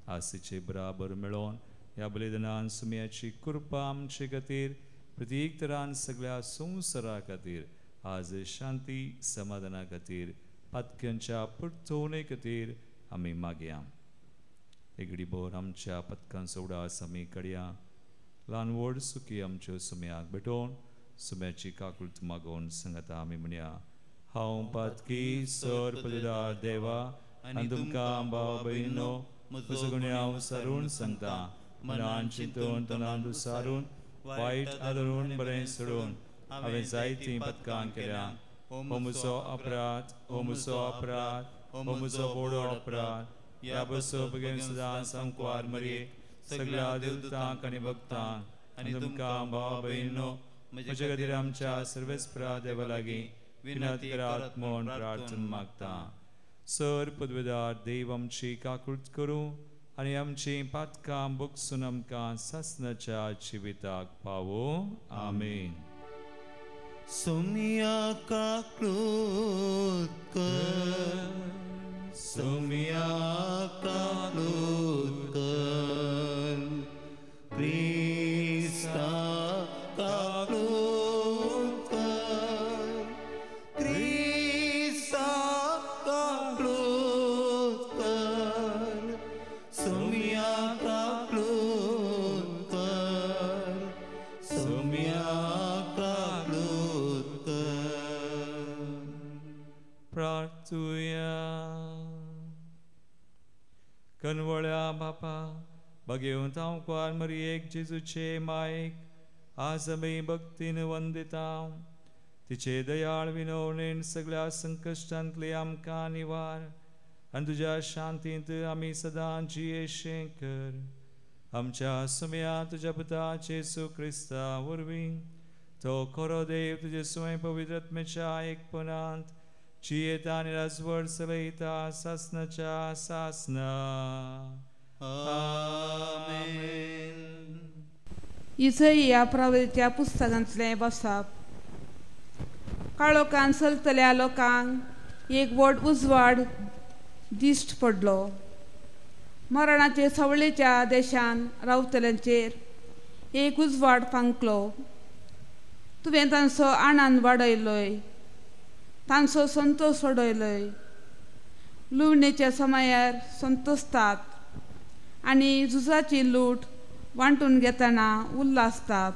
आज तिचे बराबर मेळोवन ह्या बलिदानान सुम्याची कृपा आमचे खातीर प्रत्येक तरान सगळ्या संवसारा खातीर आज शांती समाधाना खातीर पातक्यांच्या परतवणे खातीर आमी मागया. एगडीभर आमच्या पथकांचो उडास आमी कडया. ल्हान व्हड सुखी आमच्यो सुम्याक भेटोवन सुम्याची काकूळत मागोवन सांगता आमी म्हणया. हांव पातकी सर पददार देवा आनी तुमकां भाव भयणीनो म्हजो गुन्यांव सारून सांगता. मनान चिंतून तनान सारून वायट आदरून बरें सोडून हांवें जायतीं पथकां केल्या. हो म्हजो अपराध, हो म्हजो अपराध, हो म्हजो व्हडो अपराध. ह्या बसो बगेन सदां संकवार मरये सगळ्या देवतांक आनी भक्तांक आनी तुमकां भाव भयणीनो म्हजे खातीर आमच्या सर्वेस्परा देवा लागीं विनंती करात म्हूण प्रार्थना मागता. सर पदवेदार देव आमची काकूळत करूं आनी आमची पातकां भोगसून आमकां सासणाच्या जिविताक पावो. आमेन. सोम्या काकूळत कर, सोम्या काकूळत कर, क्रिस्ता काकूळत कर, क्रिस्ता काकूळत कर, सोम्या काकूळत कर, सोम्या काकूळत कर. प्रार्थुया. कनवळ्या बापा बगेवंत हांव मरयेक जेजूचे मायेक आज आमी भक्तीन वंदिता. तिचे दयाळ विनवणेन सगळ्या संकश्टांतली आमकां निवार आनी तुज्या शांतींत आमी सदां जियेशें कर. आमच्या सुम्या तुज्या पुता जेजू क्रिस्ता वरवीं तो खरो देव तुजे स्वयं पवित्र आत्म्याच्या एकपणांत जियेता आनी राजवट चलयता सासणाच्या सासना. आमेन. इजया प्रवृत्या पुस्तकांतलें बसप. काळोखान चलतल्या लोकांक एक व्हड उजवाड दिश्ट पडलो. मरणाचे सवळेच्या देशान रावतल्यांचेर एक उजवाड फांकलो. तुवें तांचो आनंद वाडयलोय, तांचो संतोश सोडयलोय. लुवणेच्या समयार संतोसतात आनी झुजाची लूट वांटून घेतना उल्हासतात.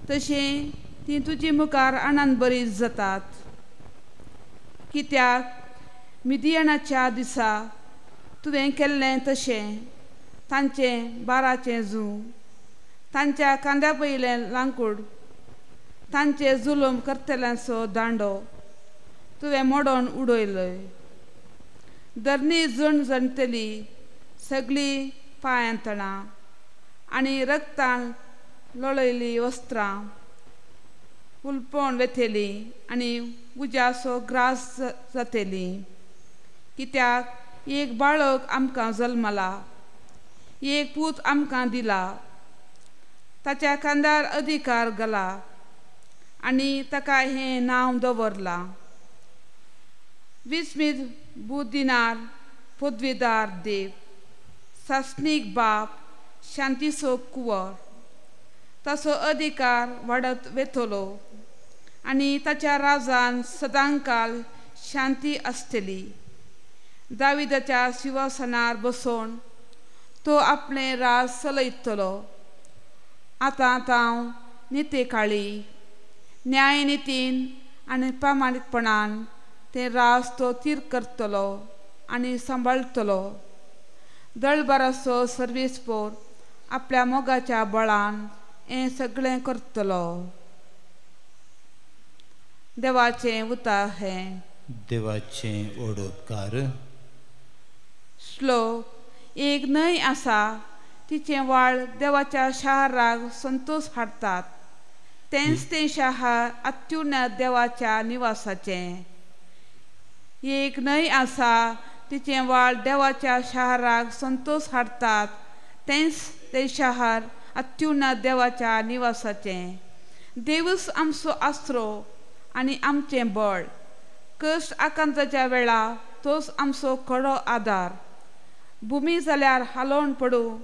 तशें तीं तुजे मुखार आनंद बरी जातात. कित्याक मिदियणाच्या दिसा तुवें केल्लें तशें तांचें बाराचें जूं, तांच्या कांद्या पयलें लांकूड, तांचे जुलूम करतल्यांचो दांडो तुवें मोडोन उडयलय. धरणी जणजणटली सगळीं पांयांतणां आनी रक्तान लोळयलीं वस्त्रां उलपोवन वेतली आनी उज्याचो ग्रास जातली. कित्याक एक बाळक आमकां जल्मला, एक पूत आमकां दिला, ताच्या खांदार अधिकार घाला आनी ताका हें नांव दवरलां, विस्मीत बुद्दिनार पदवीदार देव, सासणीक बाप, शांतीचो कुंवर. ताचो अधिकार वाडत वेतलो आनी ताच्या राजान सदांकाल शांती आसतली. दाविदाच्या शिवासनार बसोवन तो आपलें राज चलयतलो. आतां हांव नितेकाळी न्यायनितीन आनी प्रामाणीकपणान तें राज तो थीर करतलो आनी सांबाळटलो. दळबाराचो सर्वेस्पोर आपल्या मोगाच्या बळान हें सगळें करतलो. देवाचें उतर हें. देवाचें ओडोपकार. श्लोक. एक न्हंय आसा, तिचें वाळ देवाच्या शहराक संतोष हाडटात, तेंच तें शहर अत्युन्नत देवाच्या निवासाचें. एक न्हंय आसा, तिचें वाळ देवाच्या शहराक संतोष हाडटात, तेंच तें शहर अत्युन्नत देवाच्या निवासाचें. देवूच आमचो आसरो आनी आमचें बळ, कश्ट आकांताच्या वेळा तोच आमचो खरो आदार. भुमी जाल्यार हालोवन पडूं,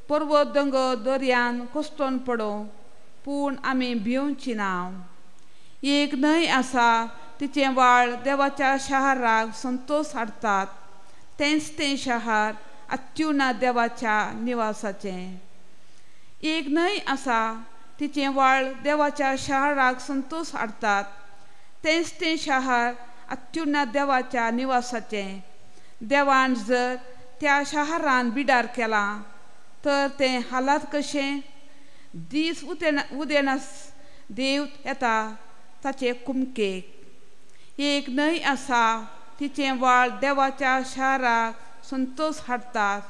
पर्वत दोंगर दर्यान कोसळून पडूं, पूण आमी भिवची ना. एक न्हंय आसा, तिचें वाळ देवाच्या शहराक संतोष हाडटात, तेंच तें शहर अत्युन्नत देवाच्या निवासाचें. एक न्हंय आसा, तिचें वाळ देवाच्या शहराक संतोष हाडटात, तेंच तें शहर अत्युन्नत देवाच्या निवासाचें. देवान जर त्या शहरान बिडार केलां तर तें हालात कशें? दीस उदेनास देव येता ताचे कुमकेक. एक न्हंय आसा, तिचें वाळ देवाच्या शहराक संतोष हाडटात,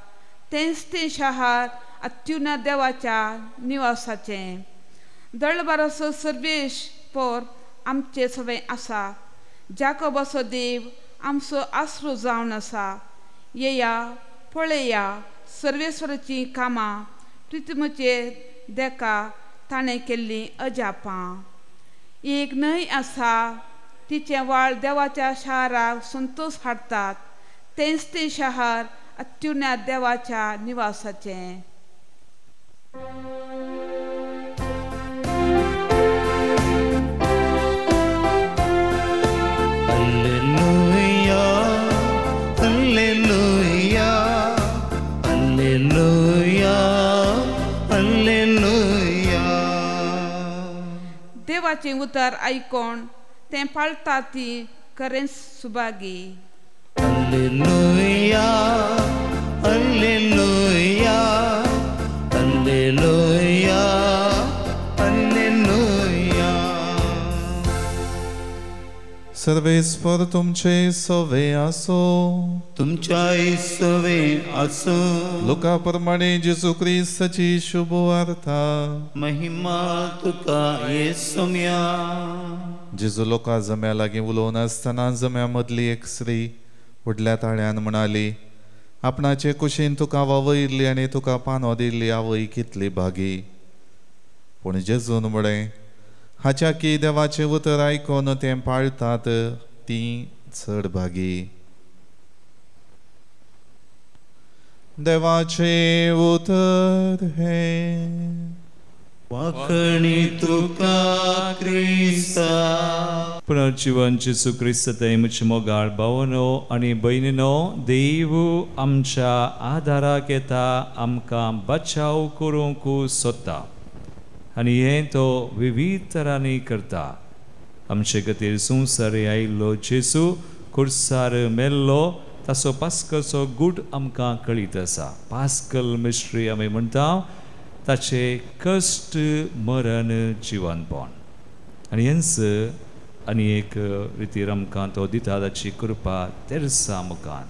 तेंच तें शहर अत्युन्नत देवाच्या निवासाचें. दळबाराचो सर्वेश पोर आमचे सवें आसा, जाकोबाचो देव आमचो आसरो जावन आसा. येया पळया सर्वेश्वराचीं कामां, प्रितमचेर देका ताणें केल्लीं अजापां. एक न्हंय आसा, तिचें वाळ देवाच्या शहराक संतोष हाडटात, तेंच तें शहर अत्युन्नत देवाच्या निवासाचें. Alleluia, alleluia, alleluia, alleluia. देवाचें उतर आयकोन तें पाळटा ती खरेंच Subhagi. Alleluia, alleluia, alleluia, alleluia. सर्वेस्पर तुमचे सवे आसो, तुमच्याय सवे आसो. लोका प्रमाणे जेजू क्रिस्ताची शुभ वार्ता. महिमा तुका येसुम्या. जेजू लोका जम्या लागीं उलोवन आसतना जम्या मदली एक स्त्री व्हडल्या ताळ्यान म्हणाली, आपणाचे कुशीन तुका वावयिल्ली आनी तुका पानो दिल्ली आवय कितली भागी. पूण जेजून म्हळें, हाच्या की देवाचें उतर आयकून तें पाळटात तीं चड भागी. देवाचें उतर हें. वाखणी तुका क्रिस्ता. पुनर्जीवन जेजू क्रिस्त म्हजे मोगाळ भावनो आनी भयणीनो, देव आमच्या आदाराक येता, आमकां बचाव करूंक सोदता. आनी हें तो विविध तरांनी करता. आमचे खातीर संवसार आयिल्लो जेजू खुर्सार मेल्लो ताचो पास्कलचो गूट आमकां कळीत आसा. पास्कल मिस्ट्री आमी म्हणटा ताचे कश्ट मरण जिवनपण. आनी हेंच आनी एक रितीर आमकां तो दिता ताची कृपा तेर्सा मुखार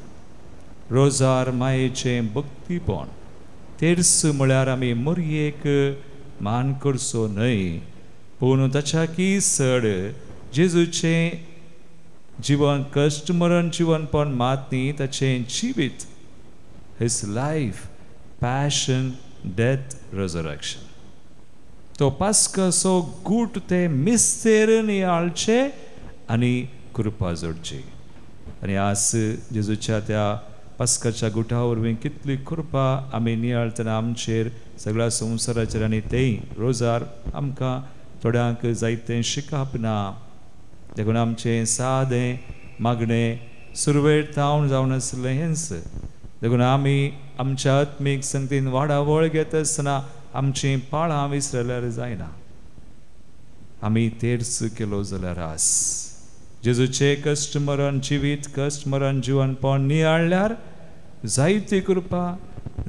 रोजार मायेचें भक्तीपण. तेर्स म्हळ्यार आमी मोरयेक मान करचो न्हय पूण ताच्याकी चड जेजूचें जीवन कश्ट मरण जिवनपण मात न्ही ताचें जिवीत, his life, passion, death, resurrection. तो पास्काचो गूट ते मिस्तेर नियाळचे आनी कृपा जोडची. आनी आज जेजूच्या त्या पास्काच्या गुटा वरवीं कितली कृपा आमी नियाळतना आमचेर सगळ्या संवसाराचेर. आनी तेय रोजार आमकां थोड्यांक जायतें शिकप ना देखून आमचें सादें मागणें सुरवेर थावन जावन आसलें हेंच. देखून आमी आमच्या आत्मीक संगतीन वाडावळ घेत आसतना आमचीं पाळां विसरल्यार जायना. आमी तेर्स केलो जाल्यार आस जेजूचें कश्ट मरण जिवीत कश्ट मरण जिवनपण नियाळ्ळ्यार जायती कृपा,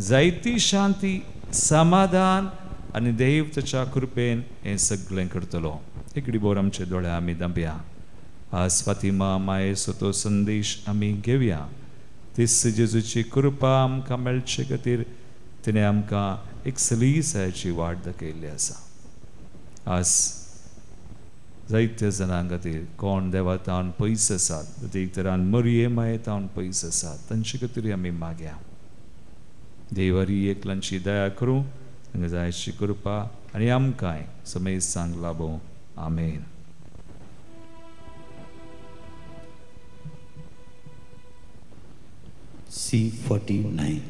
जायती शांती, समाधान आनी देव ताच्या कृपेन हें सगळें करतलो. एकडे बोर आमचे दोळे आमी दांपया. आज फातिमा मायेचो तो संदेश आमी घेवया. तीस जेजूची कृपा आमकां मेळचे खातीर तिणें आमकां एक सलीसाची वाट दाखयल्ली आसा. आज जायत्या जाणां खातीर कोण देवा तावन पयस आसात, एक तरान मरये माये तावन पयस आसात, तांचे खातीर आमी मागया. देवारी एकल्यांची दया करूं, तांकां जायची कृपा आनी आमकांय समेस्तांक लाभों. आमेन. C49.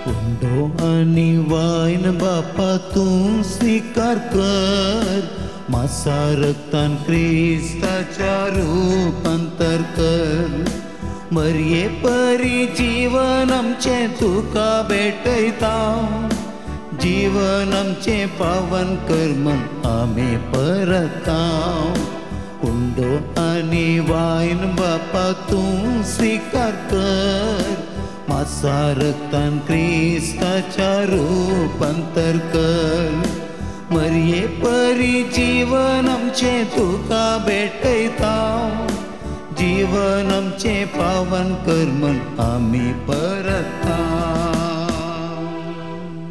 उंडो आनी वायन बापा तूं स्वीकार कर, मासा रक्तान क्रिस्ताच्या रूपांतर कर. मरये परी जीवन आमचें तुका भेटयता, जीवन आमचें पावन कर म्हण आमी परता. उंडो आनी वायन बापा तूं स्वीकार कर, मासा रक्तान क्रिस्ताच्या रूपांतर कर. मरये परी जीवन आमचें तुका भेटयता, जीवन आमचें पावन कर म्हण आमी परता.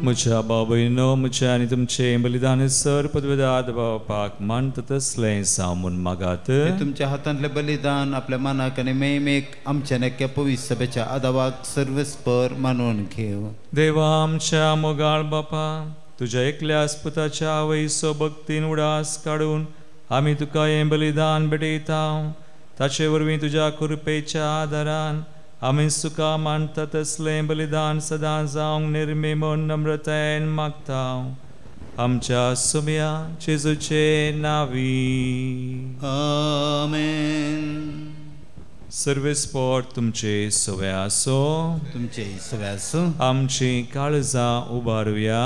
म्हज्या बाबयनो, म्हज्या आनी तुमचें बलिदान सर पदवेदाद बापाक मानता तसलें सामून मागात. तुमच्या हातांतलें बलिदान आपल्या मनाक आनी मेमेक आमच्या नेक्या पवित्र सभेच्या आदावाक सर्वस्पर मानून घेव. देवा आमच्या मोगाळ बापा, तुज्या एकल्या पुताच्या आवयचो भक्तीन उडास काडून आमी तुका हें बलिदान भेटयता. ताचे वरवीं तुज्या कृपेच्या आदारान आमी तुका मानता तसलें बलिदान सदां जावंक निर्मी म्हूण नम्रतायेन मागता. आमच्या सुम्या जेजूचे नावी आमेन. सर्वेस्पोर तुमचे सवे आसो, तुमचे सवे आसो. आमची काळजां उबारुया,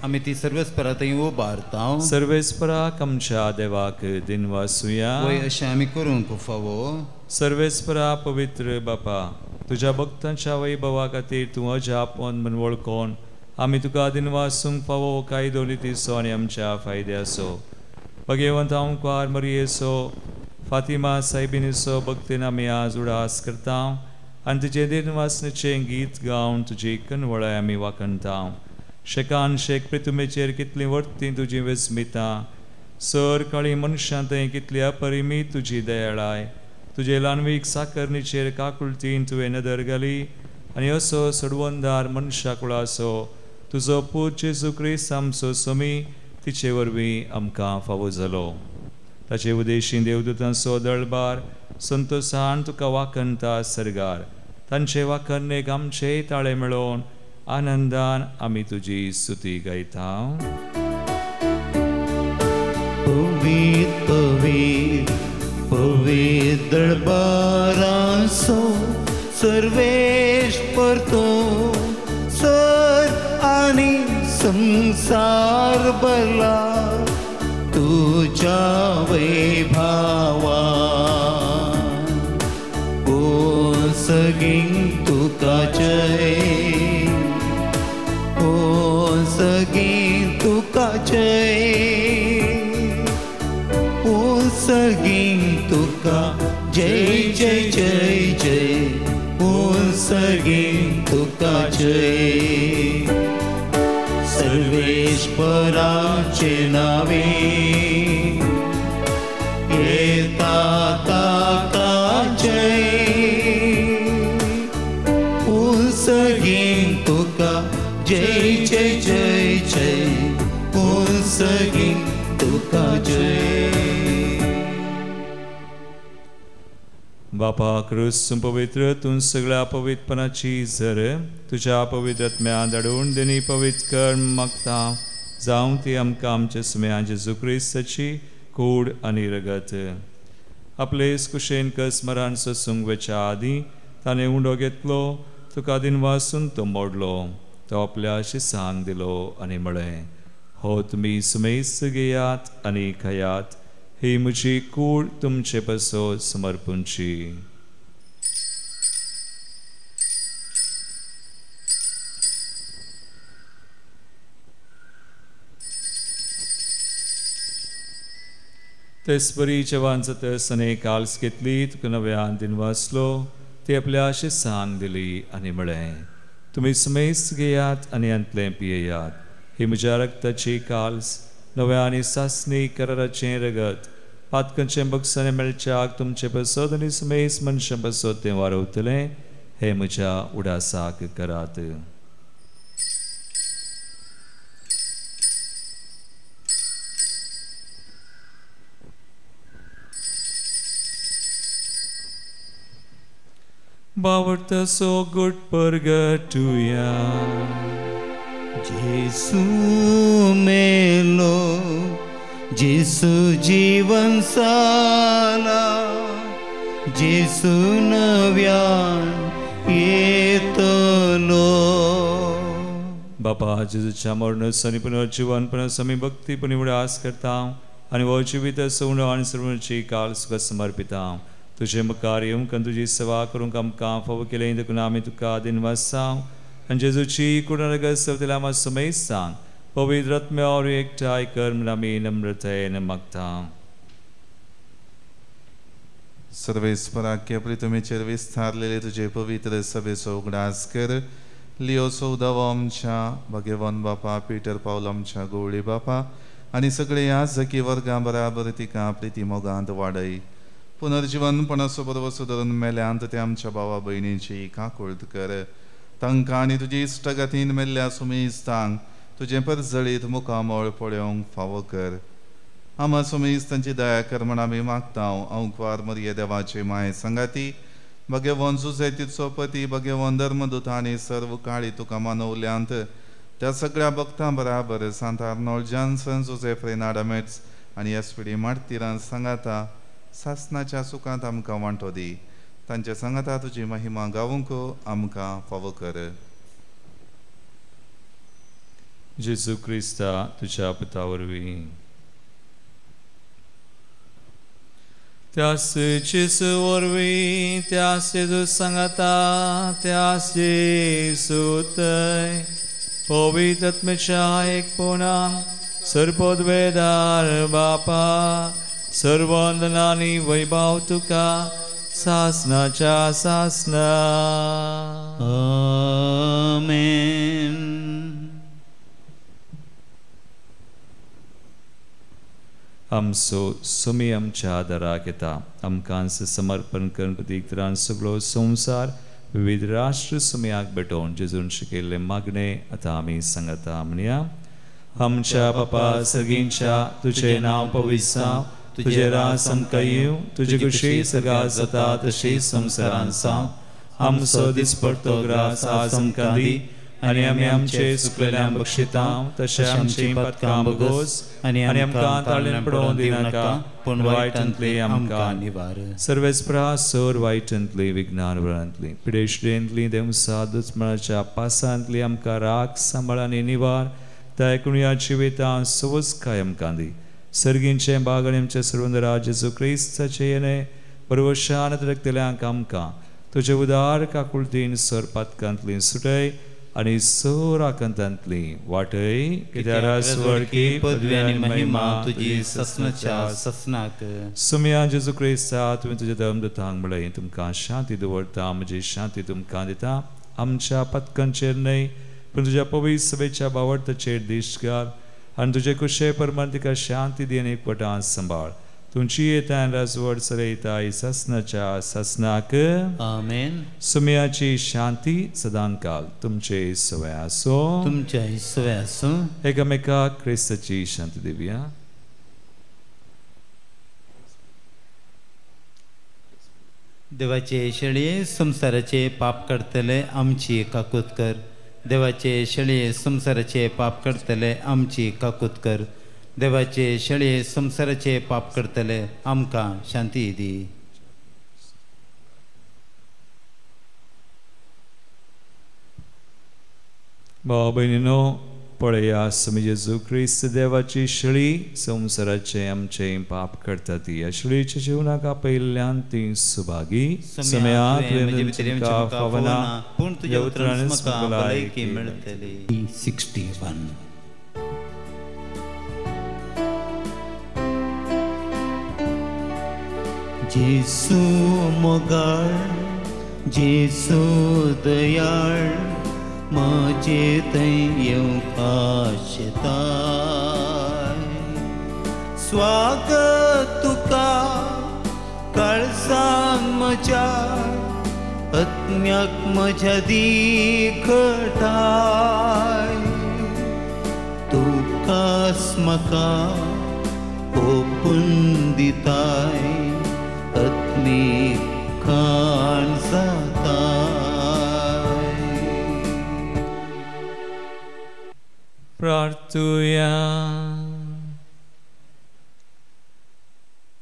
आमी ती सर्वेस्परांत उबारता. सर्वेस्पराक आमच्या देवाक दिनवासुया, वय अशें आमी करूंक फावो. सर्वेस्परा पवित्र बापा, तुज्या भक्तांच्या वैभवा खातीर तूं अजापन म्हूण वळखून आमी तुका दिनवासूंक फावो कायदो नितीचो आनी आमच्या फायद्याचो. भगवंत आमकार मरयेचो फातिमा सायबिनीचो भक्तीन आमी आज उडास करता आनी तुजें दिनवासनेचें गीत गावन तुजी कनवळाय आमी वाखणता. शेकान शेक प्रितुमेचेर कितलीं वर्तीं तुजी विस्मितां, सर काळी मनशां थंय कितली अपरिमीत तुजी दयाळाय. तुजे ल्हानवीक साकरणीचेर काकुळतीन तुवें नदर घाली आनी असो सोडवणदार मनशा कुळाचो तुजो पूत जेजू क्रिस्त आमचो स्वामी तिचे वरवीं आमकां फावो जालो. ताचे उदेशी देवदूतांचो दळबार संतोसान तुका वाखणता सर्गार. तांचे वाखणेक आमचे ताळे मेळोवन आनंदान आमी तुजी स्तुती गायता. पवित्र पवित्र पवित्र दरबारासो सर्वेश परतो सर आनी संसार भरला तुझ्या वैभावा ओ सगीं तुका जय ओ सगीं तुका जय ओ सगीं तुका जय जय जय जय ओ सगीं तुका जय सर्वेश्वराचे नावे येता ताका जय ओ सगीं तुका जय जय जय जय ओ सगीं तुका जय. बापा क्रूस पवित्र तूं सगळ्या पवित्रपणाची झर तुज्या पवित्र आत्म्या धाडून देणी पवित्र कर मागता जावं ती आमकां आमच्या सुम्या जेजू क्रिस्ताची कूड आनी रगत. आपले कुशेन कस मरान सोसूंक वेच्या आदीं ताणें उंडो घेतलो, तुका दिनवासून तो मोडलो, तो आपल्या शिसांक दिलो आनी म्हळें, हो तुमी सुमेस्त घेयात आनी खायात, ही म्हजी कूड तुमचे पासत समर्पूंची. तेचपरी जेवण जातच आनी काल्स घेतली, तुका नव्यान दिनवासलो, ती आपल्या शिसांक दिली आनी म्हळें, तुमी सुमेस्त घेयात आनी हांतलें पियेयात, ही म्हज्या रक्ताची काल्स नव्या आनी सासणी कराराचें रगत, पातकांचें बक्षाणें मेळच्याक तुमचे पासत आनी सुमेस्त मनशां पासत तें वारवतलें, हें म्हज्या उडासाक करात. बावडतो गुड परगटुया. जेसू मेलो जेसू जीवन साला जेसू नव्यान येतलो. बापा जेजूच्या मरणाचो आनी पुनर्जीवनपणाचो आमी भक्तीपणी उडास करता आनी हो जिवीत सवणो आनी सर्वांची काल तुका समर्पिता. तुजे मुखार येवंक आनी तुजी सेवा करूंक आमकां फावो केलें देखून आमी तुका दिनवासा आनी जेजूची कुडण सवतल्या आमकां सुमेस्तांक पवित्र आत्म्या वरवीं एकठांय कर म्हूण आमी नम्रतायेन मागता. सर्वेस्पराक प्रितमेचेर विस्तारलेले तुजे पवित्र सभेचो उगडास कर. लिओ चौदावो आमच्या भगवान बापा, पीटर पावल आमच्या गवळी बापा आनी सगळे ह्या जकी वर्गां बराबर तिका प्रिती मोगांत वाडय. पुनर्जीवनपणाचो बरोबर धरून मेल्यांत ते आमच्या भावा भयणींची काकुळट कर. तांकां आनी तुजी इश्टगतीन मेल्ल्या सुमेस्तांक तुजें परजळीत मुखामळ पळोवंक फावो कर. आमा सुमेस्तांची दया कर म्हण आमी मागता. अंकवार मरिये देवाचे माये सांगाती भगवान जुझेतीचो पती भगवान धर्मदूत आनी सर्व काळी तुका मानवल्यांत त्या सगळ्या भक्तां बराबर सांत आर्नोल्ड जॉन्सन, जोसेफ रेनाड मेट्स आनी एस पी डी मार्तिरान सांगाता सासनाच्या सुखांत आमकां वांटो दी. तांचे सांगाता तुजी महिमा गावूंक आमकां फावो कर. जेजू क्रिस्ता तुज्या पुता वरवीं. त्यास जेजू वरवीं, त्यास जेजू सांगाता, त्यास जेजू थंय पवित्र आत्म्याच्या एकपणान सर्वोद्वेदार बापा सर्वंदनानी वैभव तुका सासनाच्या सासना. आमेन. आमचो सुमी आमच्या आदाराक येता. आमकां समर्पण करून प्रतीक सगळो संवसार विविध राष्ट्र सुमयाक भेटोवन जेजून शिकयल्लें मागणें आतां आमी सांगता. म्हणया, आमच्या बापा सगींच्या तुजें नांव पवित्र जावं, तुजें राज आमकां येवं, तुजी खुशी सगळ्या जाता तशी संवसारांत जावं. आमचो दिसपडतो ग्रास आज आमकां दी आनी आमी आमचे चुकलेल्या बक्षिता तशें आमची पातकां भोगोस आनी आमकां ताळेन पडोवन दिनाका पूण वायटांतली आमकां निवार. सर्वेस्परा सर वायटांतली विज्ञान वरांतली पिडेश्टेंतली देवसा दुस्मनाच्या पासांतली आमकां राख सांबाळ आनी निवार. त्या एकूण जिवितां सवस्काय आमकां दी. सर्गींचें बाग आनी आमच्या सर्वंदरा जेजू क्रिस्ताचें येणें परवशान रक्तल्यांक आमकां तुजे उदार काकुळतीन सर पातकांतली सुटय आनी सर आकांतांतली वाटय. कित्याक राजवडकी पदवी आनी महिमा तुजी ससनाच्या ससनाक. सुमया जेजू क्रिस्ता तुवें तुज्या धर्मदूतांक म्हणलें तुमकां शांती दवरता म्हजी शांती तुमकां दिता. आमच्या पातकांचेर न्हय पूण तुज्या पवित्र सभेच्या बावडताचेर दिश्ट घाल आनी तुजे कुशे प्रमाण तिका शांती दी आनी एकवटान सांबाळ. तुमची येतान राजवड चलयता सासनाच्या सासनाक. आमेन. सुमयाची शांती सदांकाल तुमचे सवय आसो. तुमच्या सवय आसो. एकामेकाक क्रिस्ताची शांती दिवया. देवाचे शेळये संवसाराचे पाप काडटले आमची काकूत कर. देवाचे शेळये संवसाराचे पाप काडटले आमची काकूत कर. देवाचे शेळये संवसाराचे पाप करतले आमकां शांती दी. भाव भयणीनो पळया स्वामी जेजू क्रिस्त देवाची शेळी संवसाराचे आमचे पाप करता ती. ह्या शेळीच्या जिवनाक आपयल्ल्यान ती सुभागी. फावना पूण तुज्या उतरान म्हाका भलायकी मेळटली. 61. जेसू मोगाळ जेसू दयाळ म्हजे थंय येवंक आशेताय. स्वागत तुका काळजान म्हज्या आत्म्याक म्हज्या दिखटाय. तुकाच म्हाका ओपून दिताय आत्मीक खाण जाताय. प्रार्थुया.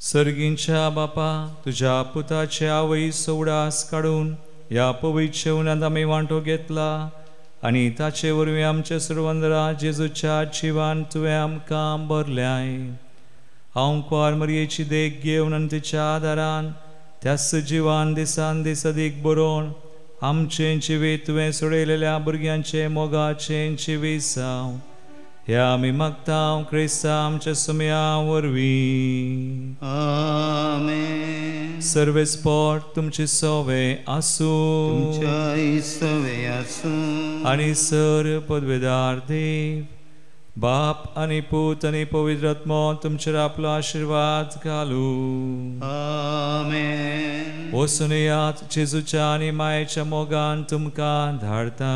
सर्गींच्या बापा तुज्या पुताचे आवय उडास काडून ह्या पवित्र जेवणांत आमी वांटो घेतला आनी ताचे वरवीं आमच्या सर्वंदरा जेजूच्या जिवान तुवें आमकां भरल्याय. हांव कुवार मरयेची देख घेवन आनी तिच्या आदारान त्याच जिवान दिसान दीस अदीक बरोवन आमचें जिवीत तुवें सोडयलेल्या भुरग्यांचें मोगाचें जिवीत जावं ह्या आमी मागता क्रिस्ता आमच्या सुमया वरवीं. आमेन. सर्वेस्पोर तुमचे सवे आसूं. तुमच्याय सवे आसूं. आनी सर पदवेदार देव बाप आनी पूत आनी पवित्र आत्मो तुमचेर आपलो आशिर्वाद घालू. आमेन. वचून येयात जेजूच्या आनी मायेच्या मोगान तुमकां धाडता.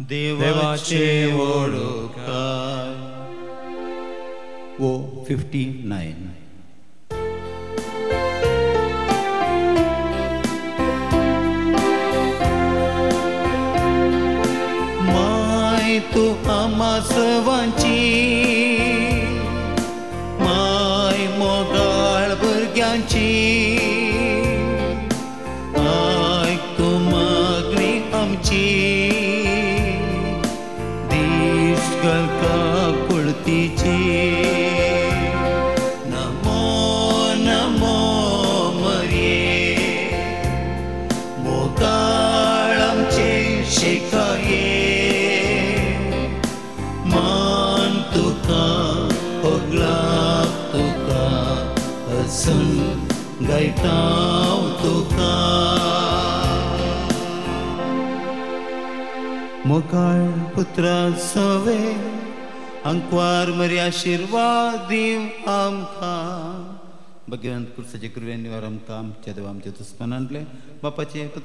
देवाचे वडोकार. ओ 59. तूं आमा सवांची माय मोगाळ भुरग्यांची आयक तूं मागणी आमची दीस घालका कुळतीची. नमो नमो मरये मोगाळ आमचे शिकाये. गायताव तुका मोगाळ पुत्रा सवे अंकवार मरी आशिर्वाद दिव आमकां. भगवंत कुर्साचे कृपेन निवार आमकां आमच्या देवा आमच्या दुस्मानांतले बापाचे पुताचे